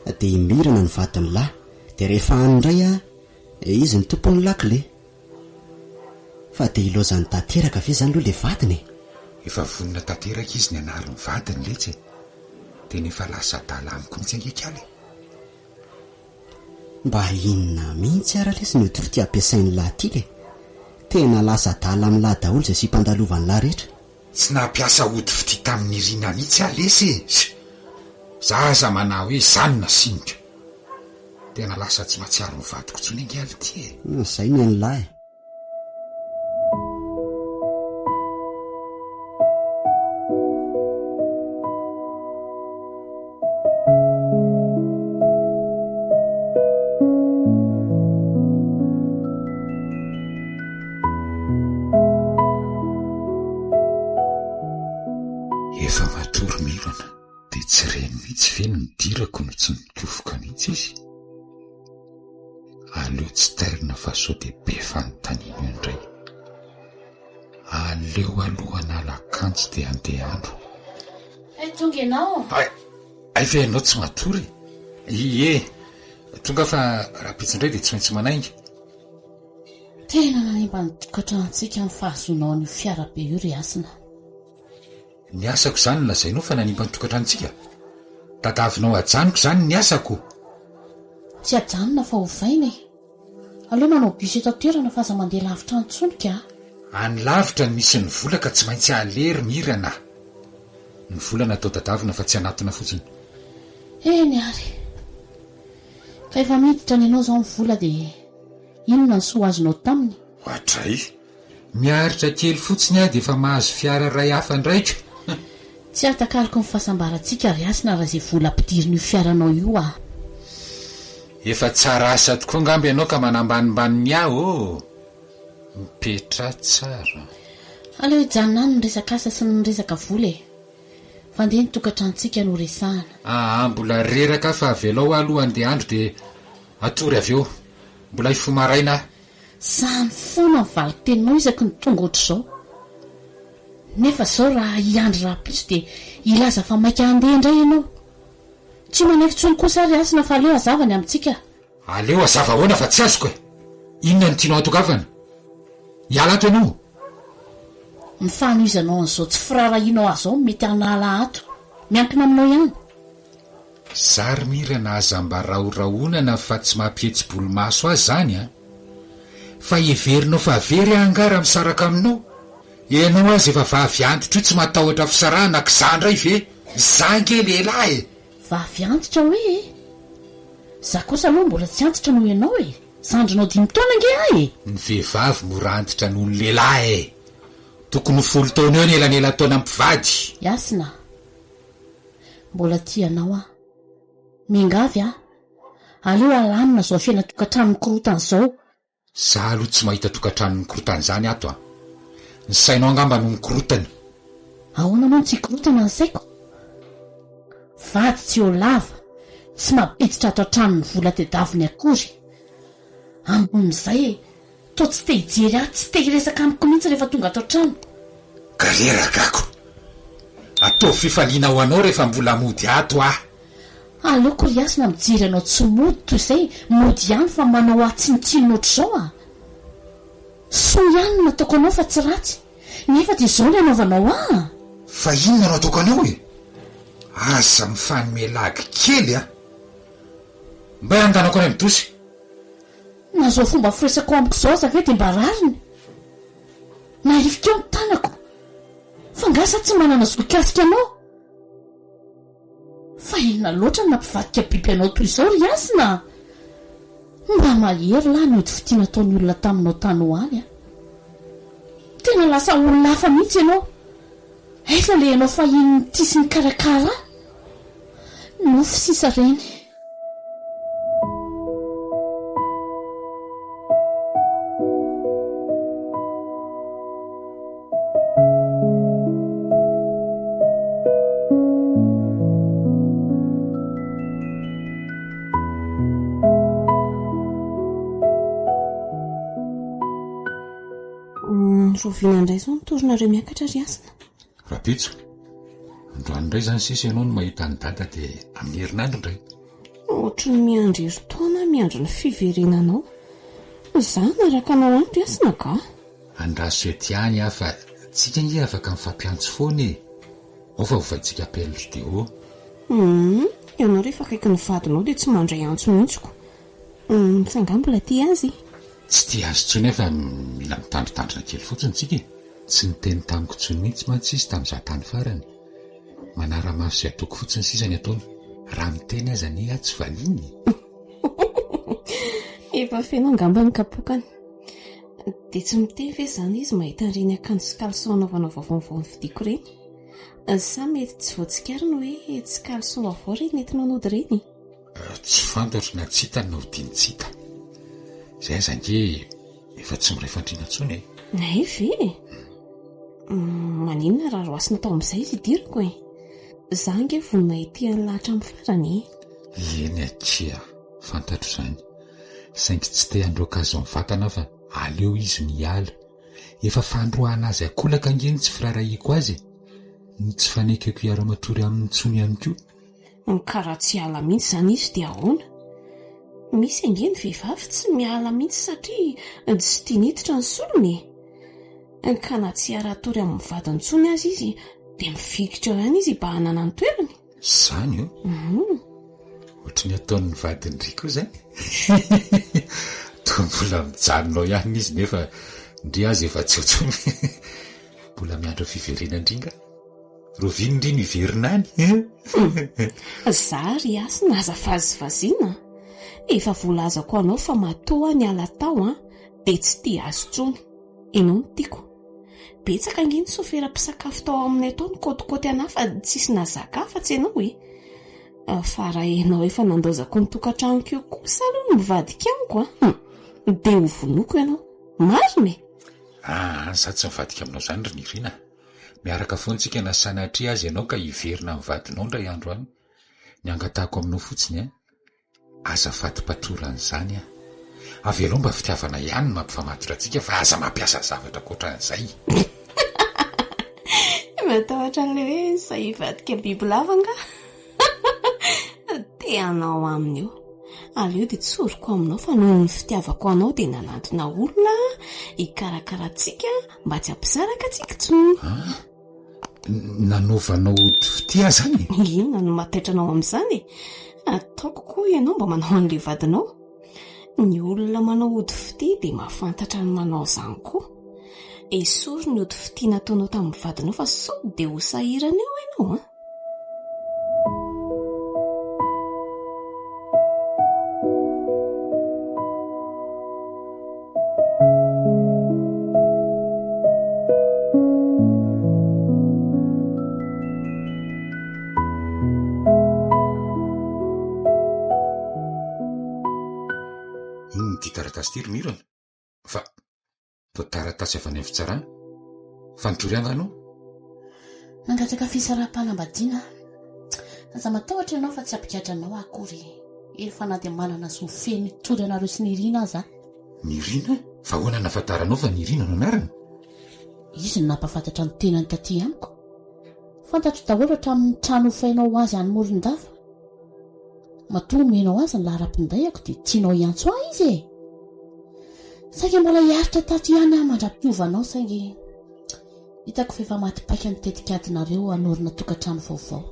dia i Mirana no vadin'lah, dia rehefa any indray izy no tompon'ny lakile. Fa dia ilaozany tanteraka ve izany aloha ilay vadiny e? Efa vonona tanteraka izy ny hanary ny vadiny letsy e! Tena efa lasa adala amiko mihitsy ange kala e! Mba inona mihitsy ara lesy ny ody fitia ampiasain'lah ty le? Tena lasa adala amin'lah daholo izay sipa andalovan'lah rehetra. Tsy nampiasa ody fitia tamin'i Nirina mihitsy aho lesy e! Za aza manahy hoe izany nasianiko. Tena lasa tsy mahatsiaro ny vadiko intsony ange aho ity e! Izay ny an'lah e! Efa matory mirana dia tsy reny mihitsy ve ny nidirako no tsy nikofoka mihitsy izy? Aleo tsy tairina fa sao dia be fanontaniana eo indray. Aleo aloha hanala akanjo dia handeha handro. Hay tonga ianao? Hay, hay ve ianao tsy matory e? Ie, tonga aho fa rahampitso indray dia tsy maintsy manainga. Tena nanimba ny tokantranontsika ny fahazoanao an'io fiara be io ry Hasina. Ny asako izany no lazainao fa nanimba ny tokantranontsika? Tadavinao hajanoko izany ny asako? Tsy hajanona fa ovaina e! Aleo manao bus eto an-toerana fa aza mandeha lavitra any intsony ka! Any lavitra no misy ny vola ka tsy maintsy aleha ry Mirana a! Ny vola natao tadavina fa tsy hanatona fotsiny. Eny ary! Ka efa miditra any ianao izao ny vola dia inona ny soa azonao taminy? Oadray! Miaritra kely fotsiny aho dia efa mahazo fiara iray hafa indray ko! Tsy hatakariko ny fahasambarantsika ry Hasina raha izay vola ampidirin'io fiaranao io aho. Efa tsara asa tokoa angamba ianao ka manambanimbany ny ahy ô! Mipetraha tsara. Aleo hijanona any ny resaka asa sy ny resaka vola e! Fa andeha ny tokantranontsika no resahana. Aa mbola reraka aho fa avelao aho aloha handeha handro dia hatory avy eo. Mbola hifoha maraina aho. Zany foana ny valin-teninao isaky ny tonga ohatr'izao. Nefa izao raha hiandry rahampitso dia hilaza fa maika handeha indray ianao. Tsy manaiky intsony kosa ary Hasina fa aleo hazava ny amintsika. Aleo hazava ahoana fa tsy azoko e! Inona no tianao hatongavana? Hiala ato ianao? Ny fanohizanao an'izao tsy firaharahianao ahy izao no mety hanala ato. Miankina aminao ihany. Zary mirana aza mba rahorahonana fa tsy mampihetsi-bolomaso ahy zany an! Fa heverinao fa very aho angaha raha misaraka aminao? Ianao aza efa vavy antitra io tsy matahotra fisarahana k'za ndray ve? Za ange lehilahy e! Vavy antitra hoe e! Za kosa aloha mbola tsy antitra noho ianao e! Zandrinao dimy taona ange aho e! Ny vehivavy mora antitra noho ny lehilahy e! Tokony ho folo taona eo ny elanelan-taona mpivady. Hasina, mbola tia anao aho. Miangavy aho. Aleo alamina izao fiainan-tokantrano mikorotana izao. Za aloha tsy mahita tokantrano mikorotana izany ato a! Ny sainao angamba no mikorotana. Ahoana moa no tsy hikorotana ny saiko? Vady tsy eo lava, tsy mampiditra ato an-trano ny vola tedaviny akory. Ambonin'izay e, toa tsy te hijery ahy, tsy te hiresaka amiko mihitsy rehefa tonga ato an-trano. Ka reraka ako. Ataovy fifaliana ho anao rehefa mbola mody ato aho. Aleoko ry Hasina mijery anao tsy mody toy izay mody ihany fa manao ahy tsinontsinona ohatr'izao a! Soa ihany no nataoko anao fa tsy ratsy, nefa dia izao ny anaovanao ahy a! Fa inona no ataoko anao e? Aza mifanome lagy kely a! Mbay andanako any amin'ny dosy. Na izao fomba firesakao amiko izao aza ve dia mba rariny? Nahifiko eo ny tanako. Fa angaha za tsy manana zo hikasika anao? Fa inona loatra no nampivadika biby anao toy izao ry Hasina a? Mba mahery lahy ny ody fitia nataon'ny olona taminao tany ho any a! Tena lasa olona hafa mihitsy ianao. Aiza ilay ianao fahiny nitia sy nikarakara ahy? Nofy sisa ireny. Rahoviana indray izao ny torinareo miakatra ry Hasina? Rahampitso, androany indray izany sisa ianao no mahita an'i Dada dia amin'ny herinandro indray. Ohatry ny miandry herintaona aho miandry ny fiverenanao. Za hanaraka anao any ry Hasina ka. Andraso eto ihany aho fa tsika ange afaka mifampiantso foana e! Ao fa hovaintsika appel vidéo. Humm, ianao rehefa akaiky ny vadinao dia tsy mandray antso mihitsy ko. Humm, fa angaha mbola tia azy? Tsy tia azy intsony aho fa mila mitandrintandrina kely fotsiny tsika e! Tsy niteny tamiko intsony mihitsy mantsy izy tamin'izaho tany farany. Manara-maso izay ataoko fotsiny sisa ny ataony. Raha miteny aza anie aho tsy valiany e! Efa feno angamba ny kapokany. Dia tsy miteny ve izany izy mahita an'ireny akanjo sy caleçon anaovana vaovao vao novidiako ireny? Sa mety tsy voatsikariny hoe tsy caleçon vaovao ireny nentinao nody ireny? Tsy fantatro na tsy hitany na hodiany tsy hita. Izay aza ange efa tsy miray fandriana intsony e! Hay ve e! Maninona raha roasina tao amin'izay izy hidirako e? Za ange vonona hitia an'lah hatramin'ny farany e! Eny akia, fantatro izany. Saingy tsy te handroaka azy mivantana aho fa aleo izy no hiala. Efa fandroahana azy ankolaka ange ny tsy firaharahiako azy e! Ny tsy fanekeko hiara-matory aminy intsony ihany koa. Ka raha tsy hiala mihitsy izany izy dia ahoana? Misy ange ny vehivavy tsy miala mihitsy satria tsy tiany hiditra ny solony e! Ka na tsy hiara-hatory amin'ny vadiny intsony aza izy dia mifikitra eo ihany izy hibahanana ny toerany. Izany o? Ohatry ny ataon'ny vadin-dry koa izany. Toa mbola mijanona ao ihany izy nefa ndry aza efa tsy ao intsony. Mbola miandry ny fiverenan-dry nga? Rahoviana ndry no hiverina any? Za ry Hasina aza vazivaziana a! Efa voalazako anao fa matoa aho niala tao an, dia tsy tia azy intsony. Ianao no tiako. Betsaka ange ny sofera mpisakafo tao aminay tao nikôtikôty anah fa tsisy nahazaka ahy fa tsy ianao e! Fa raha ianao efa nandaozako ny tokantranoko io kosa aloha no mivadika amiko an! Dia ho vonoiko ianao. Marina e! Aa, za tsy mivadika aminao izany ry Nirina a! Miaraka foana tsika na sanatria aza ianao ka hiverina amin'ny vadinao indray andro any. Ny angatahako aminao fotsiny an, aza fatipatorana izany an. Avelao mba fitiavana ihany no mampifamatotra antsika fa aza mampiasa zavatra ankoatran'izay. Matahotra an'ilay hoe izay hivadika bibilava angaha? Te hanao aminy eo. Aleo dia tsoriko aminao fa noho ny fitiavako anao dia nanantona olona aho hikarakara antsika mba tsy hampisaraka antsika intsony. An? Nanaovanao ody fitia izany e? Inona no mahataitra anao amin'izany e? Ataoko koa ianao mba manao an'ilay vadinao. Ny olona manao ody fitia dia mahafantatra ny manao izany koa. Esory ny ody fitia nataonao tamin'ny vadinao fa sao dia ho sahirana eo ianao an! Inona ity taratasy ity ry Mirana? Fa toa taratasy avy any amin'ny fitsarana. Fa nitory angaha anao? Nangataka fisaraham-panambadiana aho. Aza matahotra ianao fa tsy hampigadra anao aho akory. Efa na dia manana zo feno hitory anareo sy Nirina aza aho. Nirina? Fa ahoana nahafantaranao fa Nirina no anarany? Izy no nampahafantatra ny tenany taty amiko. Fantatro daholo hatramin'ny trano hofainao ho azy any Morondava. Matoa omenao azy ny laharam-pindaiako dia tianao hiantso ahy izy e! Saika mbola hiaritra tato ihany aho mandra-piovanao saingy hitako fa efa maty paika ny tetikadinareo hanorina tokantrano vaovao.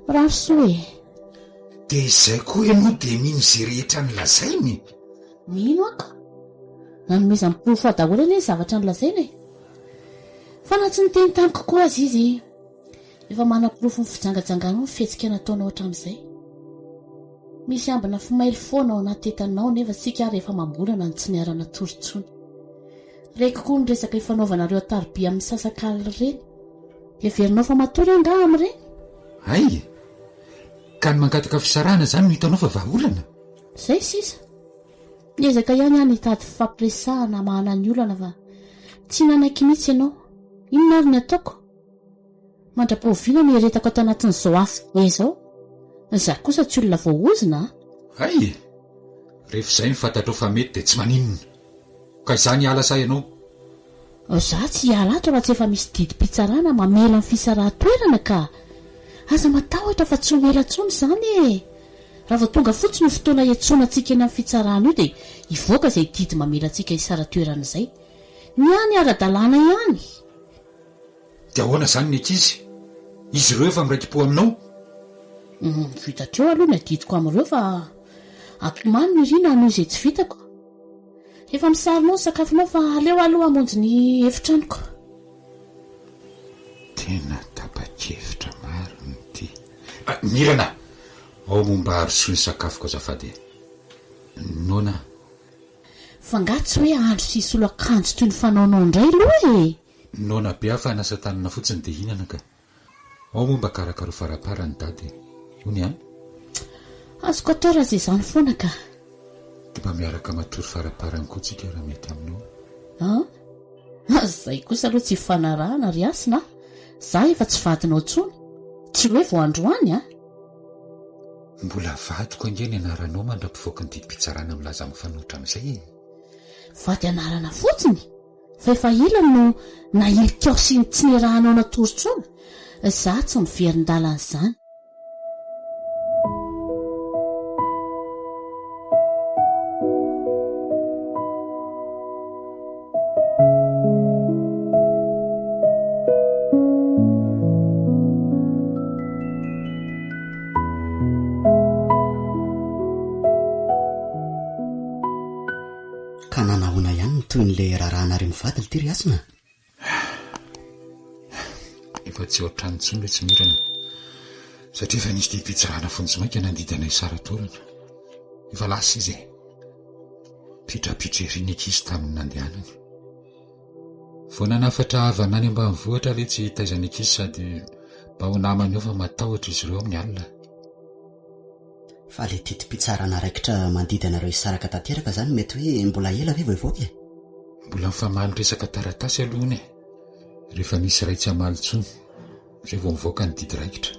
Mirary soa e! Dia izay koa ianao dia mino izay rehetra nolazainy? Mino aho ka! Nanomezany porofo ahy daholo anie ny zavatra nolazainy e! Fa na tsy niteny tamiko koa aza izy, efa manaporofo ny fijangajanganao ny fihetsika nataonao hatramin'izay. Misy ambina fimailo foana ao anaty tetanao nefa tsika ary efa amam-bolana no tsy niara-natory intsony. Reko koa ny resaka ifanaovanareo an-tariby amin'ny misasak'alina ireny. Heverinao fa matory angaha amin'ireny? Hay e! Ka ny mangataka fisarahana izany no hitanao fa vahaolana? Izay sisa. Niezaka ihany aho nitady fifampiresahana hamahana ny olana fa tsy nanaiky mihitsy ianao. Inona ary ny ataoko? Mandra-pahoviana no hiaretako ato anatin'izao afo be izao? Izaho kosa tsy olona voaozona a! Hay e! Rehefa izay no fantatrao fa mety dia tsy maninona. Ka izany hiala sa ianao? Izaho tsy hiala ato raha tsy efa misy didim-pitsarana mamela ny fisarahan-toerana ka! Aza matahotra fa tsy ho ela intsony izany e! Raha vao tonga fotsiny io fotoana hiantsoana antsika eny amin'ny fitsarana io dia hivoaka izay didy mamela antsika hisara-toerana izay. Ny ahy ny ara-dalàna ihany. Dia ahoana izany ny ankizy? Izy ireo efa miraiki-po aminao? Humm, vita hatreo aloha ny adidiko amin'ireo fa atomany Nirina hanohy izay tsy vitako. Efa misarona ao ny sakafonao fa aleo aloha hamonjy ny efitranoko. Tena tapa-kevitra marina ity. Mirana! Ao moa mba arosoy ny sakafoko azafady e. Noana aho. Fa nga tsy hoe andro sy hisolo akanjo toy ny fanaonao indray aloha e! Noana be aho fa hanasa tanana fotsiny dia hihinana ka. Ao moa mba karakaro faraparany dada e. Hono ihany. Azoko atao raha izay izany foana ka. Dia mba miaraka matory faraparany koa tsika raha mety aminao. An? Izay kosa aloha tsy ifanarahana ry Hasina a! Za efa tsy vadinao intsony. Tsy hoe vao androany a! Mbola vadiko ange ny anaranao mandra-pivoaky ny didim-pitsarana milaza mifanohitra amin'izay e! Vady anarana fotsiny? Fa efa ela no nahilikao sy tsy niarahanao natory intsony. Za tsy miverin-dalana izany. Ka nanahoana ihany ny tohin'ilay raharahanareo mivady ity ry Hasina? Efa tsy ao an-trano intsony ilay tsimirana satria efa nisy didim-pitsarana vonjimaika nandidy anay hisara-toerana. Efa lasa izy e. Pitrapitra ery ny ankizy tamin'ny nandehanany. Vao nanafatra havana any ambanivohitra ilay tsy hitaiza ny ankizy sady mba ho namany eo fa matahotra izy ireo amin'ny alina. Fa ilay didim-pitsarana raikitra mandidy anareo hisaraka tanteraka izany mety hoe mbola ela ve vao hivoaka e? Mbola mifamaly resaka taratasy aloha hono e! Rehefa misy iray tsy hamaly intsony, izay vao mivoaka ny didy raikitra.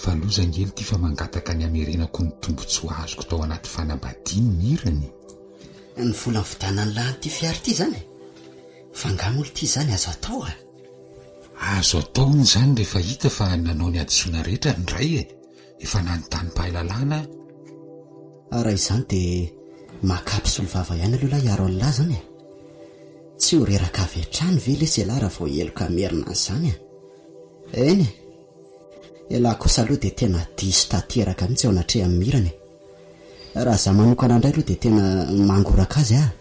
Fa loza ange ity fa mangataka ny hamerenako ny tombontsoa azoko tao anaty fanambadiany ny hirany. Ny vola nividianan'i lahy an'ity fiara ity izany e? Fa angaha moa ity izany azo atao a? Azo atao hono izany rehefa hita fa nanao ny hadisoana rehetra ny ray e! Efa nanontany mpahay lalàna aho. Raha izany dia maka mpisolovava ihany aloha lahy hiaro an'lah izany e! Tsy ho reraka avy hatrany ve lesy ialahy raha vao heloka hamerina an'izany e? Eny e! Ialahy kosa aloha dia tena diso tanteraka mihitsy eo anatrehan'i Mirana e! Raha izaho manokana indray aloha dia tena mangoraka azy aho.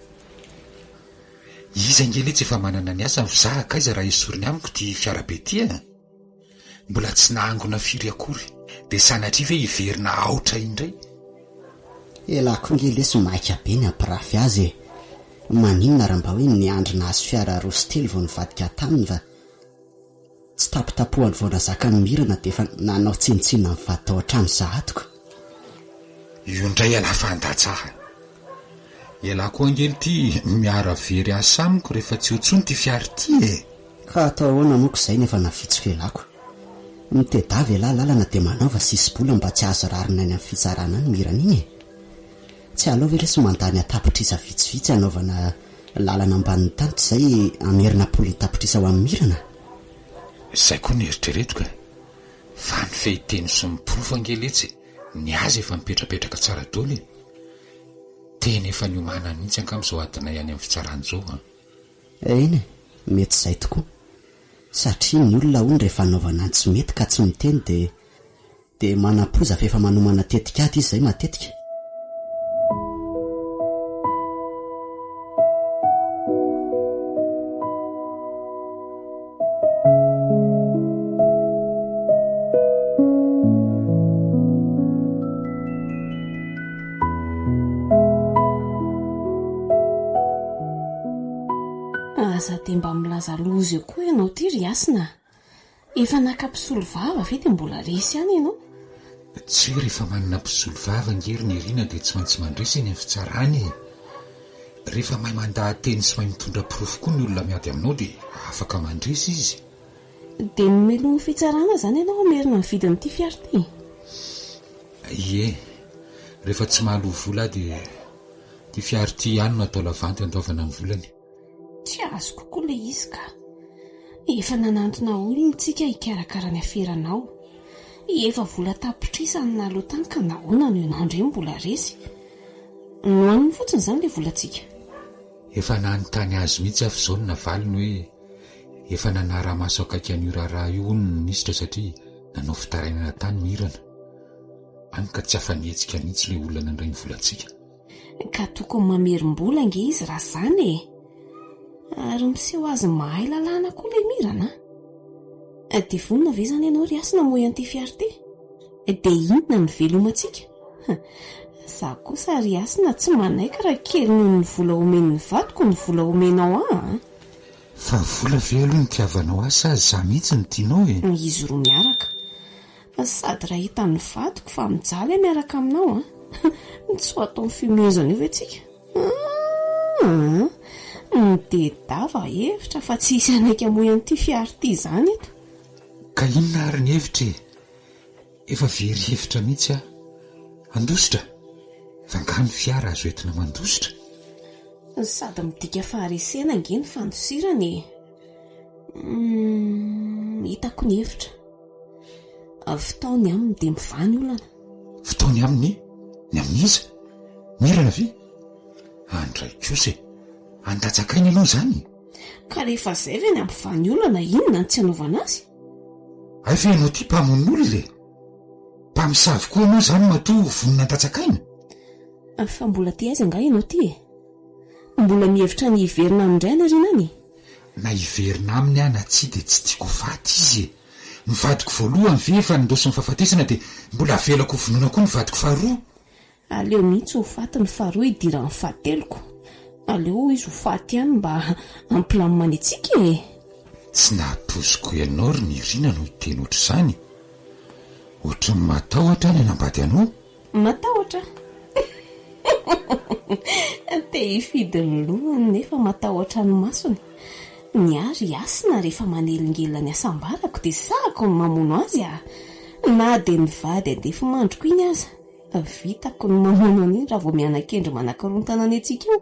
Izy ange letsy efa manana ny asany fa za akaiza raha esoriny amiko ity fiarabe ity e! Mbola tsy nahangona firy akory dia sanatria ve hiverina aotra indray? Elah koa nge lesy maika be ny hampirafy azy e! Maninona raha mba hoe niandry nahazo fiara 2 sy 3 vao nivadika taminy fa tsy tapitapohany vao nazakan'i Mirana dia efa nanao tsinontsinona ny vady tao an-trano sahady ko! Io indray ialahy fa handatsa ahy. Ialahy koa ange ity miara very asa amiko rehefa tsy eo intsony ity fiara ity e! Ka atao ahoana moa ko izay no efa navitsiko ialako. Mitedava ialahy lalana dia manaova sisi-bola mba tsy hahazo rariny any amin'ny fitsarana any Mirana iny e! Tsy aleo ve lesy mandany an-tapitrisa vitsivitsy hanaovana lalana ambanin'ny tany toy izay hamerina am-polony tapitrisa ho an'i Mirana? Izay koa no eritreretiko e! Fa ny fehinteny sy ny porofo ange letsy ny azy efa mipetrapetraka tsara daholo e! Tena efa niomanany mihitsy angamba izao adinay any amin'ny fitsarana izao an! Eny e, mety izay tokoa. Satria ny olona hono rehefa anaovana ny tsy mety ka tsy miteny dia dia manam-poza fa efa manomana tetikady izy izay matetika. Aza dia mba milaza loza eo koa ianao ity ry Hasina a! Efa naka mpisolovava ve dia mbola resy ihany ianao? Tsy hoe rehefa manana mpisolovava ange ry Nirina dia tsy maintsy mandresy eny amin'ny fitsarana e! Rehefa mahay mandaha-teny sy mahay mitondra porofo koa ny olona miady aminao dia afaka mandresy izy. Dia nomelohin'ny fitsarana izany ianao hamerina ny vidin'ity fiara ity? Ie, rehefa tsy mahaloa vola aho dia ity fiara ity ihany no atao lavanty handoavana ny volany. Tsy azoko koa ilay izy ka. Efa nanantona olona tsika hikarakara ny aferanao. Efa vola tapitrisa no naloa tany ka nahoana no ianao indray no mbola resy? Nohaniny fotsiny izany ilay volantsika. Efa nanontany azy mihitsy aho fa izao no navaliny hoe Efa nanara-maso akaiky an'io raharaha io hono ny minisitra satria nanao fitarainana tany Mirana. Hany ka tsy afa-nihetsika mihitsy ilay olona nandray ny volantsika. Ka tokony mamerim-bola ange izy raha izany e! Ary miseho azy mahay lalàna koa ilay Mirana a! Dia vonona ve izany ianao ry Hasina hamoy an'ity fiara ity? Dia inona no velomantsika? Izaho kosa ry Hasina tsy manaiky raha kely noho ny vola omen'ny vadiko ny vola omenao ahy a! Fa vola ve aloha no itiavanao ahy sa za mihitsy no tianao e? Izy roa miaraka. Sady raha hitan'ny vadiko fa mijaly aho miaraka aminao an! Tsy ho ataony fihomehezana eo ve tsika? Aa! Midedava hevitra fa tsy hisy hanaiky hamoy an'ity fiara ity izany eto. Ka inona ary ny hevitra e? Efa very hevitra mihitsy aho. Handositra? Fa angaha ny fiara azo entina mandositra? Sady midika faharesena ange ny fandosirana e! Humm, hitako ny hevitra. Vitao ny aminy dia mivaha ny olana. Vitao ny aminy? Ny amin'iza? Mirana ve? Andray kosa e! Handatsaka aina ianao izany? Ka rehefa izay ve ny hampivaha ny olana, inona no tsy hanaovana azy? Hay ve ianao ity mpamono olona e? Mpamosavy koa ianao izany matoa vonona handatsaka aina? Fa mbola te aiza angaha ianao ity e? Mbola mihevitra ny hiverina aminy indray any aoriana any? Na hiverina aminy aho na tsia dia tsy tiako ho faty izy e! Ny vadiko voalohany ve efa nindaosin'ny fahafatesana dia mbola avelako ho vonoina koa ny vadiko faharoa? Aleo mihitsy ho faty ny faharoa hidiran'ny fahateloko. Aleo izy ho faty ihany mba hampilamina ny antsika e! Tsy nahatosiko ianao ry Nirina no hiteny ohatr'izany. Ohatry ny matahotra aho ny hanambady anao. Matahotra? Te hifidy ny lohany nefa matahotra ny masony. Ny ahy ry Hasina rehefa manelingelina ny hasambarako dia sahako ny mamono azy ah! Na dia ny vady andefimandriko iny aza. Vitako ny mamono an'iny raha vao miana-kendry manakorontana ny antsika eo.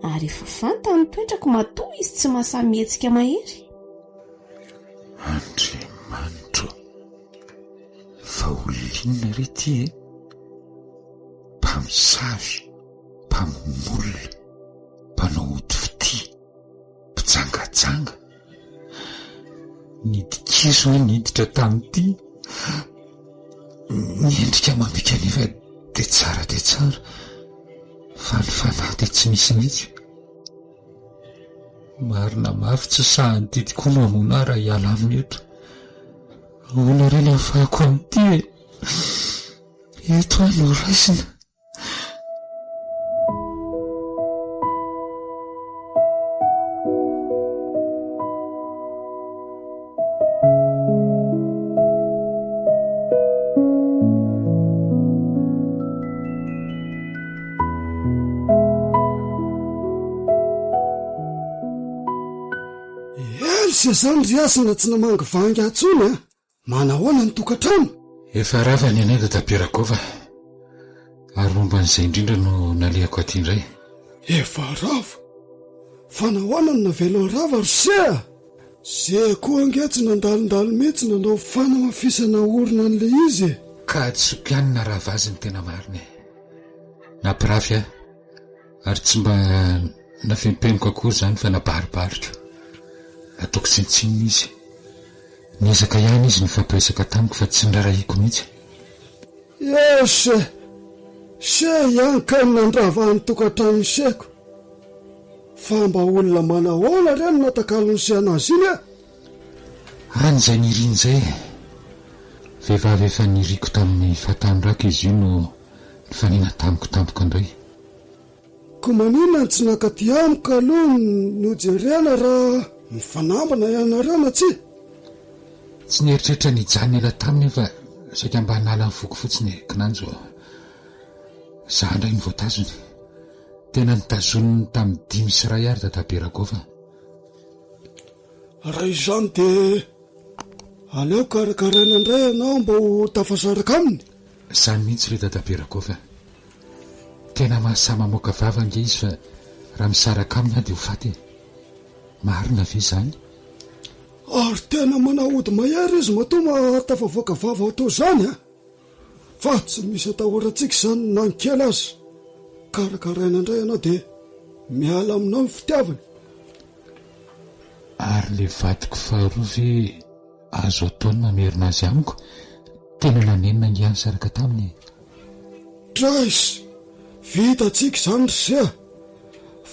Ary efa fantany ny toetrako matoa izy tsy mahasahy mihetsika mahery. Andriamanitro ô! Fa olona. Inona re ity e? Mpamosavy, mpamono olona, mpanao ody fitia, mpijangajanga. Nidi-kizo aho niditra tamin'ity. Ny endrika amam-bika anefa dia tsara dia tsara, fa ny fanahy dia tsy misy mihitsy. Marina mafy tsy sahin'ity tokoa no hamono ahy raha hiala aminy eto. Ahoana re ny hahafahako amin'ity e? Eto aho no raisina. Ela izany ry Hasina tsy namangivangy ahy intsony a! Manahoana ny tokantrano? Efa rava ny anay Dadabe Ragôva ary momba an'izay indrindra no nalehako aty indray. Efa rava? Fa nahoana no navela ho rava ry se a? Ze koa ange tsy nandalondalo mihitsy nanao fanamafisana orina an'ilay izy e! Ka hadisoako ihany narava azy ny tena marina e! Nampirafy ahy ary tsy mba nafempeniko akory izany fa nabaribariko. Nataoko tsinontsinona izy. Niezaka ihany izy nifampiresaka tamiko fa tsy nirarahiako mihitsy. Yes e! Se ihany kay no nandrava ny tokantranon'i Seko. Fa mba olona manahoana re no natakalon'i Se anazy iny e? Any izay niriny izay e! Vehivavy efa niriko tamin'ny fahatanorako izy io no nifanena tamiko tampoka indray. Ko maninona no tsy nankaty amiko aloha nojerena raha mifanambina ianareo na tsia? Tsy nieritreritra ny hijanona ela taminy aho fa saika mba hanala ny foko fotsiny e, kinanjo za indray no voatazony. Tena notazoniny tamin'ny 105 ary dadabe Ragôva. Raha izany dia aleo karakaraina indray ianao mba ho tafasaraka aminy. Izany mihitsy ry dadabe Ragôva. Tena mahasahy mamoaka vava ange izy fa raha misaraka aminy aho dia ho faty e. Marina ve izany? Ary tena manao ody mahery izy matoa mahatafavoaka vava toa izany a! Fa tsy misy atahorantsika izany na ny kely aza. Karakaraina indray ianao dia miala aminao ny fitiavany. Ary ilay vadiko faharoa ve azo atao ny mamerina azy amiko? Tena nanenina ange aho nisaraka taminy e! Trays! Vitantsika izany ry se a!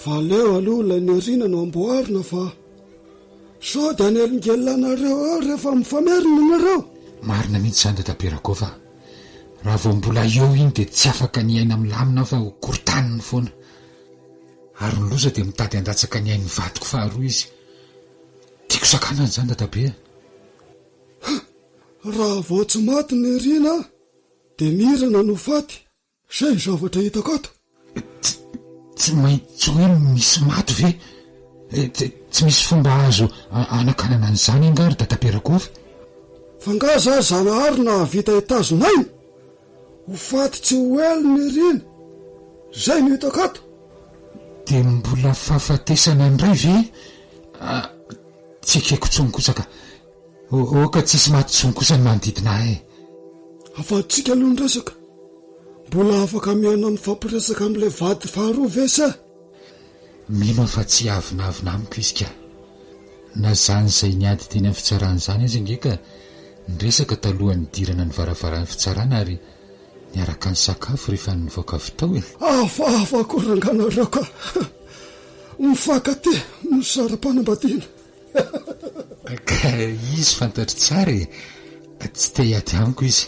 Fa aleo aloha ilay nirina no amboarina fa sao dia hanelingelina anareo eo rehefa mifamerina ianareo! Marina mihitsy izany Dadabe Ragôva a! Raha vao mbola eo iny dia tsy afaka ny hiaina milamina aho fa ho korontaniny foana. Ary ny loza dia mitady handatsaka ny ain'ny vadiko faharoa izy. Tiako sakanana izany Dadabe a! Ha! Raha vao tsy maty Nirina dia Mirana no faty. Izay ny zavatra hitako ato. Tsy, tsy maintsy hoe misy maty ve? Tsy misy fomba azo anakanana an'izany angaha ry Dadabe Ragôva? Fa nga za Zanahary nahavita hitazona aina? Ho faty tsy ho ela Nirina. Izay no hitako ato. Dia mbola fahafatesana indray ve? Tsy ekeko intsony kosa ka. Aoka tsy hisy maty intsony kosa ny manodidina ahy e. Avaditsika aloha ny resaka. Mbola afaka mihaona mifampiresaka amin'ilay vady faharoa ve sa? Mino aho fa tsy hiavonavona amiko izy ka. Na izany izay niady teny amin'ny fitsarana izany aza ange ka niresaka talohan'ny nidirana ny varavaran'ny fitsarana ary niaraka nisakafo rehefa nivoaka avy tao e. Hafahafa koa rangahy nareo ka. Mifankatia no sara-panambadiana. Ka izy fantatro tsara e! Tsy te hiady amiko izy,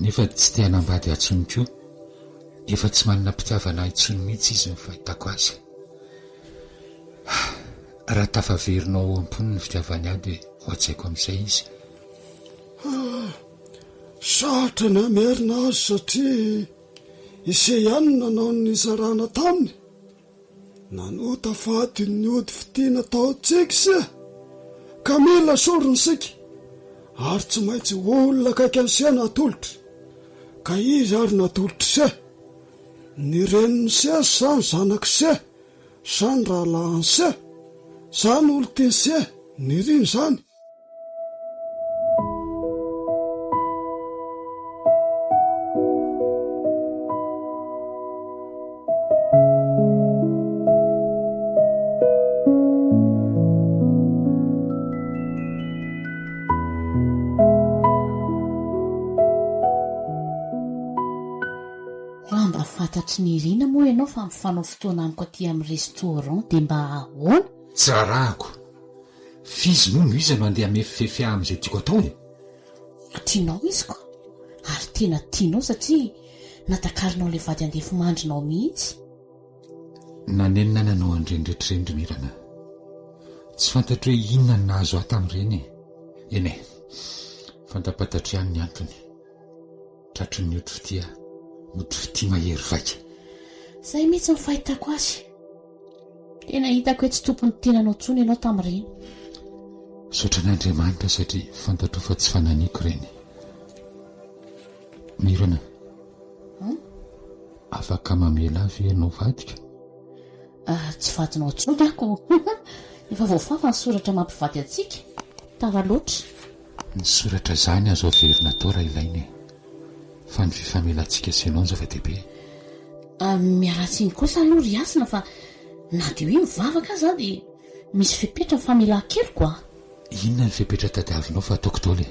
nefa tsy te hanambady ahy intsony koa. Efa tsy manana mpitiavana ahy intsony mihitsy izy ny fahitako azy. Raha tafaverina ao am-pony ny fitiavany ahy dia ho hajaiko amin'izay izy. Sarotra ny hamerina azy satria ise ihany no nanao ny nisarahana taminy. Nanota faty ny ody fitia nataontsika ise ka mila sorona isika ary tsy maintsy olona akaiky an'ise no atolotra. Ka iza ary no atolotr'ise? Ny renin'ise sa ny zanak'ise sa ny rahalahin'ise sa ny olon-tian'ise? Nirina izany. tratry ny Irina moa ianao fa mifanao fotoana amiko aty amin'ny restaurant dia mba ahoana? Tsy raharahako. F'izy moa no iza no handeha hamefifefy ahy amin'izay tiako atao e? Tianao izy ko! Ary tena tianao satria natakarinao ilay vady andefimandrinao mihitsy. Nanenina ahy nanao an'ireny rehetra ireny ry Mirana. Tsy fantatro hoe inona no nahazo ahy tamin'ireny e. Eny e, fantapantatro ihany ny antony. Tratry ny ody fitia aho, ody fitia mahery vaika. Izay mihitsy ny fahitako azy. Tena hitako hoe tsy tompon'ny tenanao intsony ianao tamin'ireny. Misaotra an'Andriamanitra satria fantatro fa tsy fananiko ireny. Mirana, afaka mamela ahy ve ianao vadiko? Tsy vadinao intsony aho ko. Efa voafafa ny soratra mampivady antsika. Tara loatra. Ny soratra izany azo averina atao raha ilaina e. Fa ny fifamelantsika sy ianao no zava-dehibe. Miala tsiny kosa aloha ry Hasina fa na dia hoe mivavaka aza aho dia misy fepetra ny famelan-keloka a! Inona ny fepetra tadiavinao fa ataoko daholo e!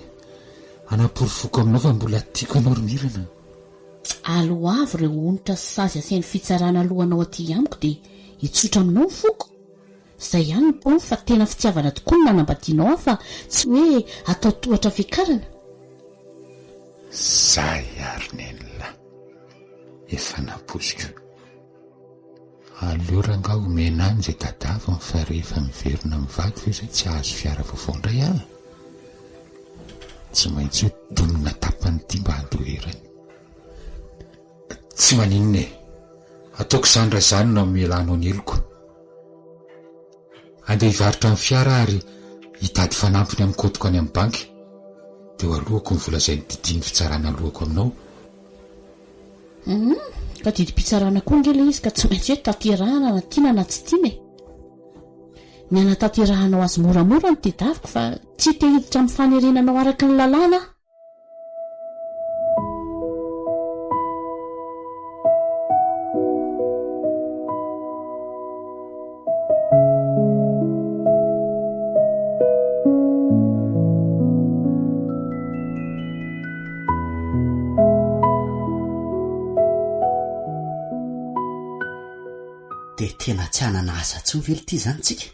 Hanaporofoako aminao fa mbola tiako ianao ry Mirana. Aloavy ireo onitra sy sazy asain'ny fitsarana alohanao aty amiko dia hitsotra aminao ny foko. Izay ihany ny porofo fa tena fitiavana tokoa no nanambadianao ahy fa tsy hoe atao tohatra fiakarana. Zay ary nenlah efa nampoiziko. Aleo rangaha omena any izay tadaviny fa rehefa miverina mivady ve zay tsy hahazo fiara vaovao indray ah? Tsy maintsy ho domina tapany ity mba handoherany. Tsy maninona e! Ataoko izany raha izany no hamelanao ny heloko. Andeha hivarotra ny fiara aho ary hitady fanampiny amin'ny kaontiko any amin'ny banky. Dia ho aloako ny vola izay nodidian'ny fitsarana aloako aminao. Humm, ka didim-pitsarana koa ange ilay izy ka tsy maintsy hoe tanterahana na tiana na tsy tiana e! Ny hanatanterahanao azy moramora no tedaviko fa tsy te hiditra amin'ny fanerena anao araka ny lalàna aho. Dia tena tsy hanana asa intsony ve lty izany tsika?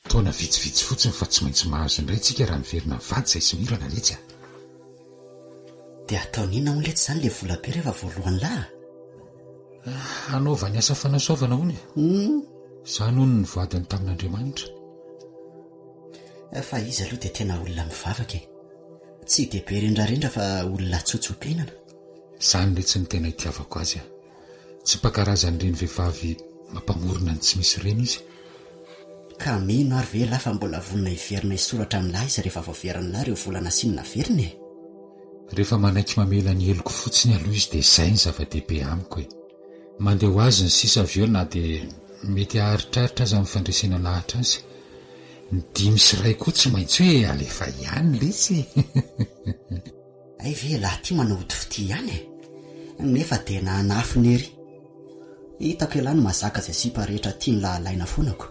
Taona vitsivitsy fotsiny fa tsy maintsy mahazo indray tsika raha miverina mivady zay sy Mirana letsy a! Dia ataony inona hono letsy izany le vola be rehefa voalohany lahy a? Hanaovany asa fanasoavana hono e! Izany hono ny voadiny tamin'Andriamanitra. Fa izy aloha dia tena olona mivavaka e! Tsy dia be rendrarendra fa olona tsotso-piainana. Izany letsy no tena itiavako azy a! Tsy mpakarazan'ireny vehivavy mampamorona ny tsy misy ireny izy. Ka mino ary ve elah fa mbola vonona hiverina hisoratra amin'lah izy rehefa voaverin'lah ireo vola nasiany naverina e? Rehefa manaiky mamela ny heloko fotsiny aloha izy dia izay ny zava-dehibe amiko e! Mandeha ho azy ny sisa avy eo na dia mety haharitraritra aza ny fandresena lahatra azy. Ny 5 sy koa tsy maintsy hoe alefa ihany letsy e! Hay ve elah ty manao ody fitia ihany e! Nefa dia nanafina ery. Hitako elah no mazaka izay sipa rehetra tian'lah alaina foana ko.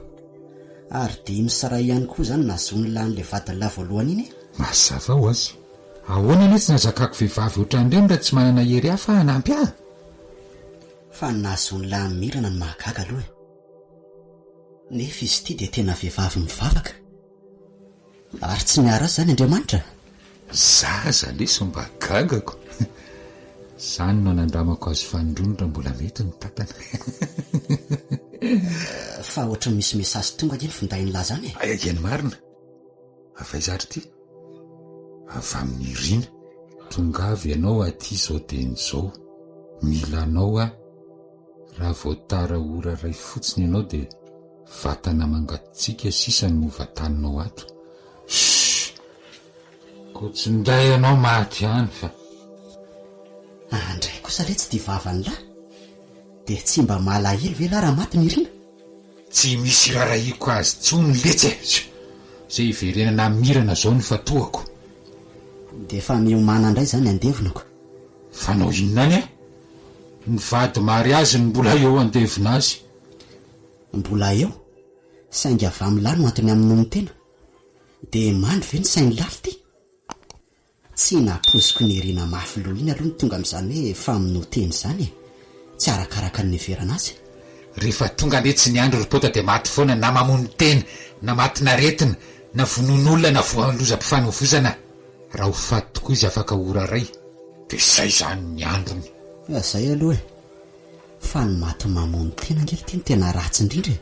Ary 5 sy ihany koa izany nahazoan'lah an'ilay vadin'lah voalohany iny e! Mazava ho azy. Ahoana anie tsy nahazakako vehivavy ohatran'ireny raha tsy manana hery hafa hanampy ahy? Fa ny nahazoan'lah an'i Mirana no mahagaga aloha e! Nefa izy ity dia tena vehivavy mivavaka. Ary tsy miaro azy izany Andriamanitra? Zaza lesy mba gagako. Zany no anandramako azy fanindroany raha mbola mety ny tatana. Fa ohatry ny misy message tonga ange ny findain'lah zany e. Ay eny marina. Avy aiza ary ity? Avy amin'i Irina. Tongava ianao aty izao dieny izao. Mila anao aho. Raha vao tara ora iray fotsiny ianao dia vatana mangatsiaka sisa no hovantaninao ato. Shh! Koa tsy indray ianao maty any fa. Andray kosa letsy ity vavan'lah! Dia tsy mba malahelo ve lah raha maty Nirina? Tsy misy irarahiako azy intsony letsy e! Izay hiverenana hamirana izao no ifantohako. Dia efa miomàna indray izany handevonako. Fanao inona any a? Ny vady mariazy no mbola eo handevina azy. Mbola eo, saingy avy amin'lah no antony hamonoany tena. Dia mandry ve ny sain'lah ry ty? Tsy nampoiziko Nirina mafy loha iny aloha no tonga amin'izany hoe famonoan-tena izany e! Tsy arakaraka ny niheverana azy. Rehefa tonga anie tsy niandry ry pota dia maty foana na mamono tena, na matin'aretina, na vonoin'olona na voan'ny lozam-pifanovozana. Raha ho faty tokoa izy afaka ora iray dia izay izany ny androny. Izay aloha e! Fa ny maty mamono tena ange ry ty no tena ratsy indrindra e!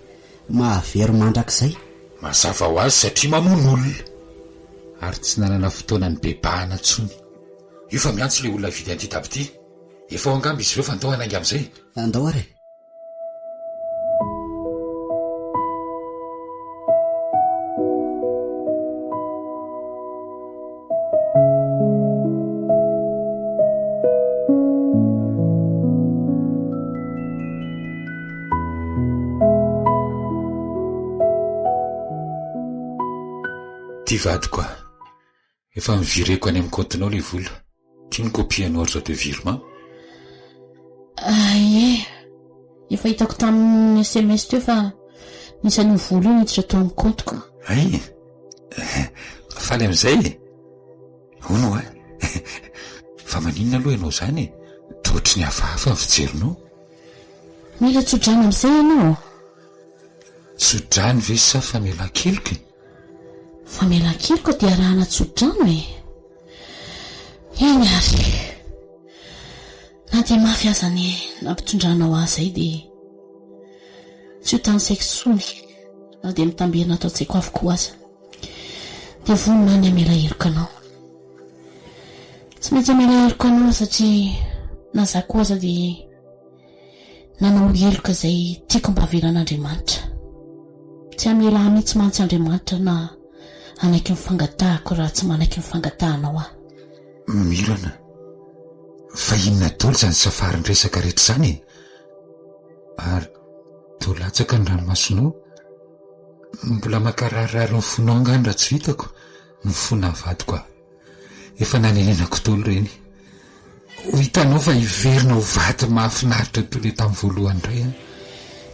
Mahavery mandrakizay. Mazava ho azy satria mamono olona. Ary tsy nanana fotoana nibebahana intsony. Io fa miantso ilay olona hividy an'ity daba ity. Efa ao angamba izy ireo fa ndao hanainga amin'izay. Andao ary e! Ty vadiko a! Efa ni-vireko any amin'ny kaontinao ilay vola. Ty ny copie an'ny ordre de virement. Ah ie, efa hitako tamin'ny sms teo fa nisy an'io vola io niditra tao amin'ny kaontiko. Hay! Faly amin'izay e! Hono hoa! Fa maninona aloha ianao izany e? Toa ohatry ny hafahafa ny fijerinao. Mila tso-drano amin'izay ianao? Tso-drano ve sa famelan-keloka e? Famelan-keloka dia arahana tso-drano e! Eny ary. Na dia mafy aza ny nampitondranao ahy izay dia tsy ho tanisaiko intsony na dia mitamberina ato an-tsaiko avokoa aza. Dia vonona aho ny hamela heloka anao. Tsy maintsy hamela heloka anao aho satria na izaho koa aza dia nanao heloka izay tiako mba havelan'Andriamanitra. Tsy hamela ahy mihitsy mantsy Andriamanitra na hanaiky ny fangatahako raha tsy manaiky ny fangatahanao aho. Mirana, fa inona daholo izany safarin-dresaka rehetra izany e? Ary toa latsaka ny ranomasonao? Mbola mankararirary ny fonao angaha ny raha tsy vitako? Mifona ny vadiko aho. Efa nanenenako daholo ireny. Ho hitanao fa hiverina ho vady mahafinaritra toy ilay tamin'ny voalohany indray aho.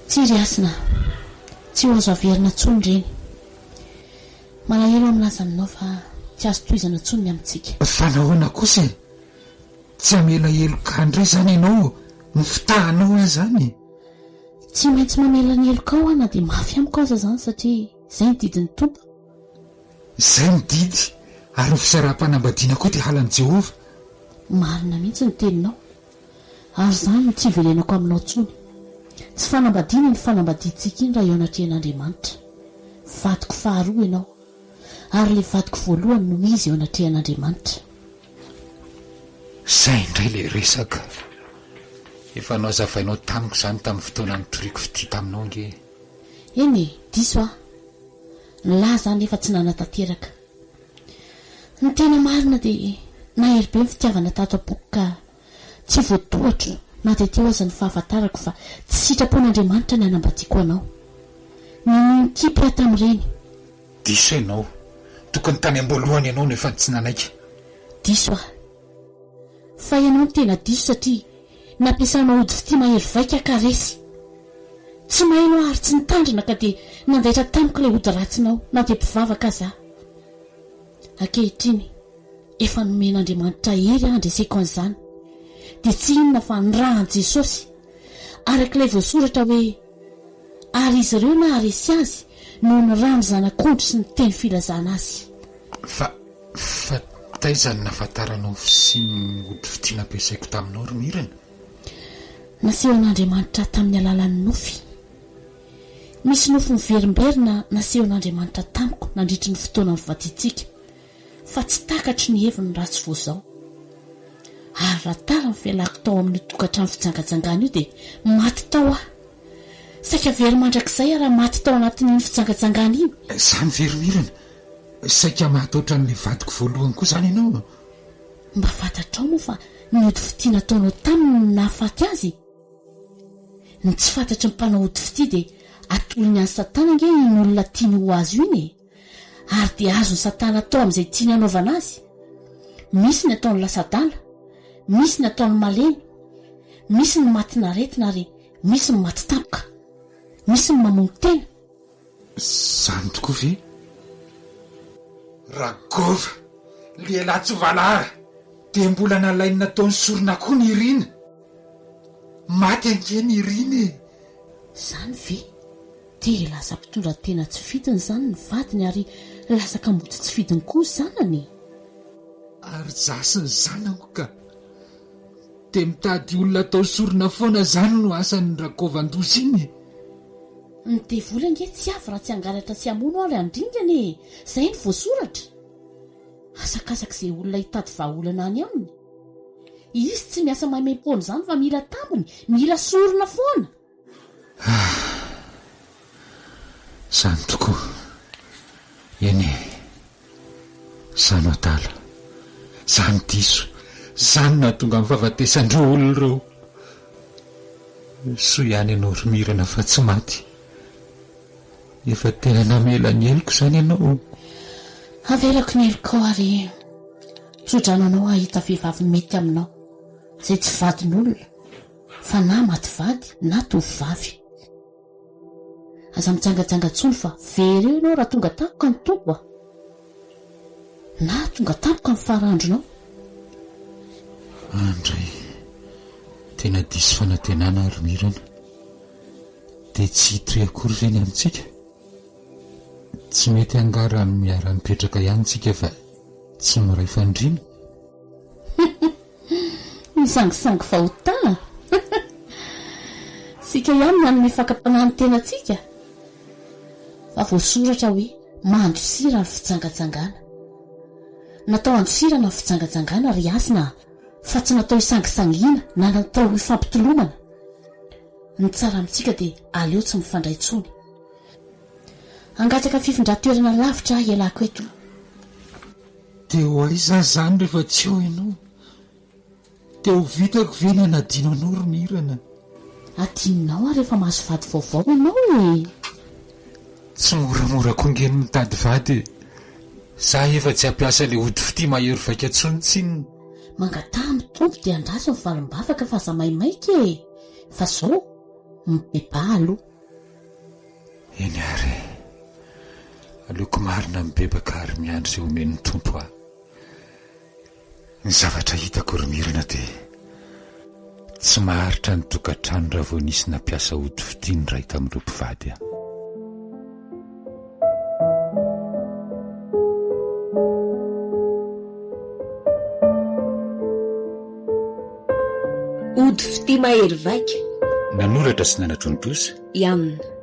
Tsia ry Hasina, tsy ho azo averina intsony ireny. Malahelo aho milaza aminao fa tsy azo tohizana intsony ny amintsika. Fa nahoana kosa e? Tsy hamela heloka ahy indray izany ianao? Nofitahanao aho izany? Tsy maintsy mamela ny helokao aho na dia mafy amiko aza izany satria izay ny didin'ny Tompo. Izay ny didy, ary ny fisaraham-panambadiana koa dia halan'i Jehovah. Marina mihitsy ny teninao, ary izany no tsy hiverenako aminao intsony. Tsy fanambadiana iny fanambadiantsika iny raha eo anatrehan'Andriamanitra. Vadiko faharoa ianao, ary ilay vadiko voalohany no izy eo anatrehan'Andriamanitra. Izay indray ilay resaka. Efa nohazavainao tamiko izany tamin'ny fotoana nitoriako fitia taminao ange e. Eny e, diso aho. Nilaza aho nefa tsy nanatanteraka. Ny tena marina dia nahery be ny fitiavana tato am-poko ka tsy voatohitro na dia teo aza ny fahafantarako fa tsy sitrapon'Andriamanitra ny hanambadiako anao. Ninoa nikipy aho tamin'ireny. Diso ianao. Tokony tany am-boalohany ianao no efa tsy nanaiky. Diso aho. Fa ianao no tena diso satria nampiasanao ody fitia mahery vaika ka resy. Tsy mailo aho ary tsy nitandrina ka dia nandaitra tamiko ilay ody ratsinao na dia mpivavaka aza aho. Ankehitriny, efa nomen'Andriamanitra hery aho handreseko an'izany. Dia tsy inona fa ny ràn'i Jesosy. Araka ilay voasoratra hoe, Ary izy ireo naharesy azy noho ny ràn'ny Zanak'ondry sy ny teny filazana azy. Fa, fa taiza no nahafantaranao ny fisian'ny ody fitia nampiasaiko taminao ry Mirana? Nasehon'Andriamanitra ahy tamin'ny alalan'ny nofy. Misy nofy miverimberina nasehon'Andriamanitra tamiko nandritry ny fotoana nivadiantsika, fa tsy takatro ny heviny raha tsy vao izao. Ary raha tara ny fialako tao amin'io tokantrano fijangajangana io dia maty tao aho. Saika very mandrakizay aho raha maty tao anatin'iny fijangajangana iny. Izany ve ry Mirana? Saika maty ohatran'ilay vadiko voalohany koa izany ianao? Mba fantatrao moa fa ny ody fitia nataonao taminy no nahafaty azy e? Ny tsy fantatry ny mpanao ody fitia dia atolony an'i Satana ange iny olona tiany ho azo iny e! Ary dia azon'i Satana atao amin'izay tiany hanaovana azy. Misy ny ataony lasa adala, misy ny ataony malemy, misy ny matin'aretina ary misy ny maty tampoka. Misy ny mamono tena. Izany tokoa ve? Ragôva, lehilahy tsy valahara, dia mbola nalainy nataony sorona koa Nirina. Maty ange Nirina e! Izany ve? Dia lasa mpitondra tena tsy fidiny izany ny vadiny ary lasa kamboty tsy fidiny koa ny zanany e! Ary za sy ny zanako ka! Dia mitady olona atao sorona foana izany no asan'ny rakovandoza iny e! Ny devoly ange tsy avy raha tsy hangalatra sy hamono ary handringana e! Izay no voasoratra! Asakasak'izay olona hitady vahaolana any aminy. Izy tsy miasa maimaimpoana izany fa mila tambiny, mila sorona foana! Ah! Izany tokoa. Eny e! Izaho no adala. Izaho no diso. Izaho no nahatonga ny fahafatesan'ireo olona ireo. Soa ihany ianao ry Mirana fa tsy maty. Efa tena namela ny heloko izany ianao. Avelako ny helokao ary tso-drano anao hahita vehivavy mety aminao, izay tsy vadin'olona. Fa na maty vady na tovovavy. Aza mijangajanga intsony fa very eo ianao raha tonga tampoka ny Tompo a! Na tonga tampoka ny fara andronao. Andray, tena diso fanantenana aho ry Mirana. Dia tsy hitohy akory ve ny amintsika? Tsy mety angaha raha miara-mipetraka ihany tsika fa tsy miray fandriana? Misangisangy fahotana. Isika ihany nanome fakam-panahy ny tenantsika. Fa voasoratra hoe mandosira ny fijangajangana. Natao handosirana ny fijangajangana ry Hasina a! Fa tsy natao hisangisangiana na natao hifampitolomana. Ny tsara amintsika dia aleo tsy mifandray intsony. Hangataka fifindran-toerana lavitra aho hialako eto. Dia ho aiza aho izany rehefa tsy eo ianao? Dia ho vitako ve ny hanadino anao ry Mirana? Adinonao aho rehefa mahazo vady vaovao ianao e! Tsy moramora koa nge ny mitady vady e! Za efa tsy hampiasa ilay ody fitia mahery vaika intsony tsinona. Mangataha amin'ny Tompo dia andraso ny valim-bavaka fa aza maimaika e! Fa zao, mibebaha aloha. Eny ary e! Aleoko marina mibebaka ary miandry izay omen'ny Tompo ahy. Ny zavatra hitako ry Mirana dia tsy maharitra ny tokantrano raha vao nisy nampiasa ody fitia ny iray tamin'ireo mpivady aho. Ody fitia mahery vaika. Nanoratra sy nanatontosa. Ianona.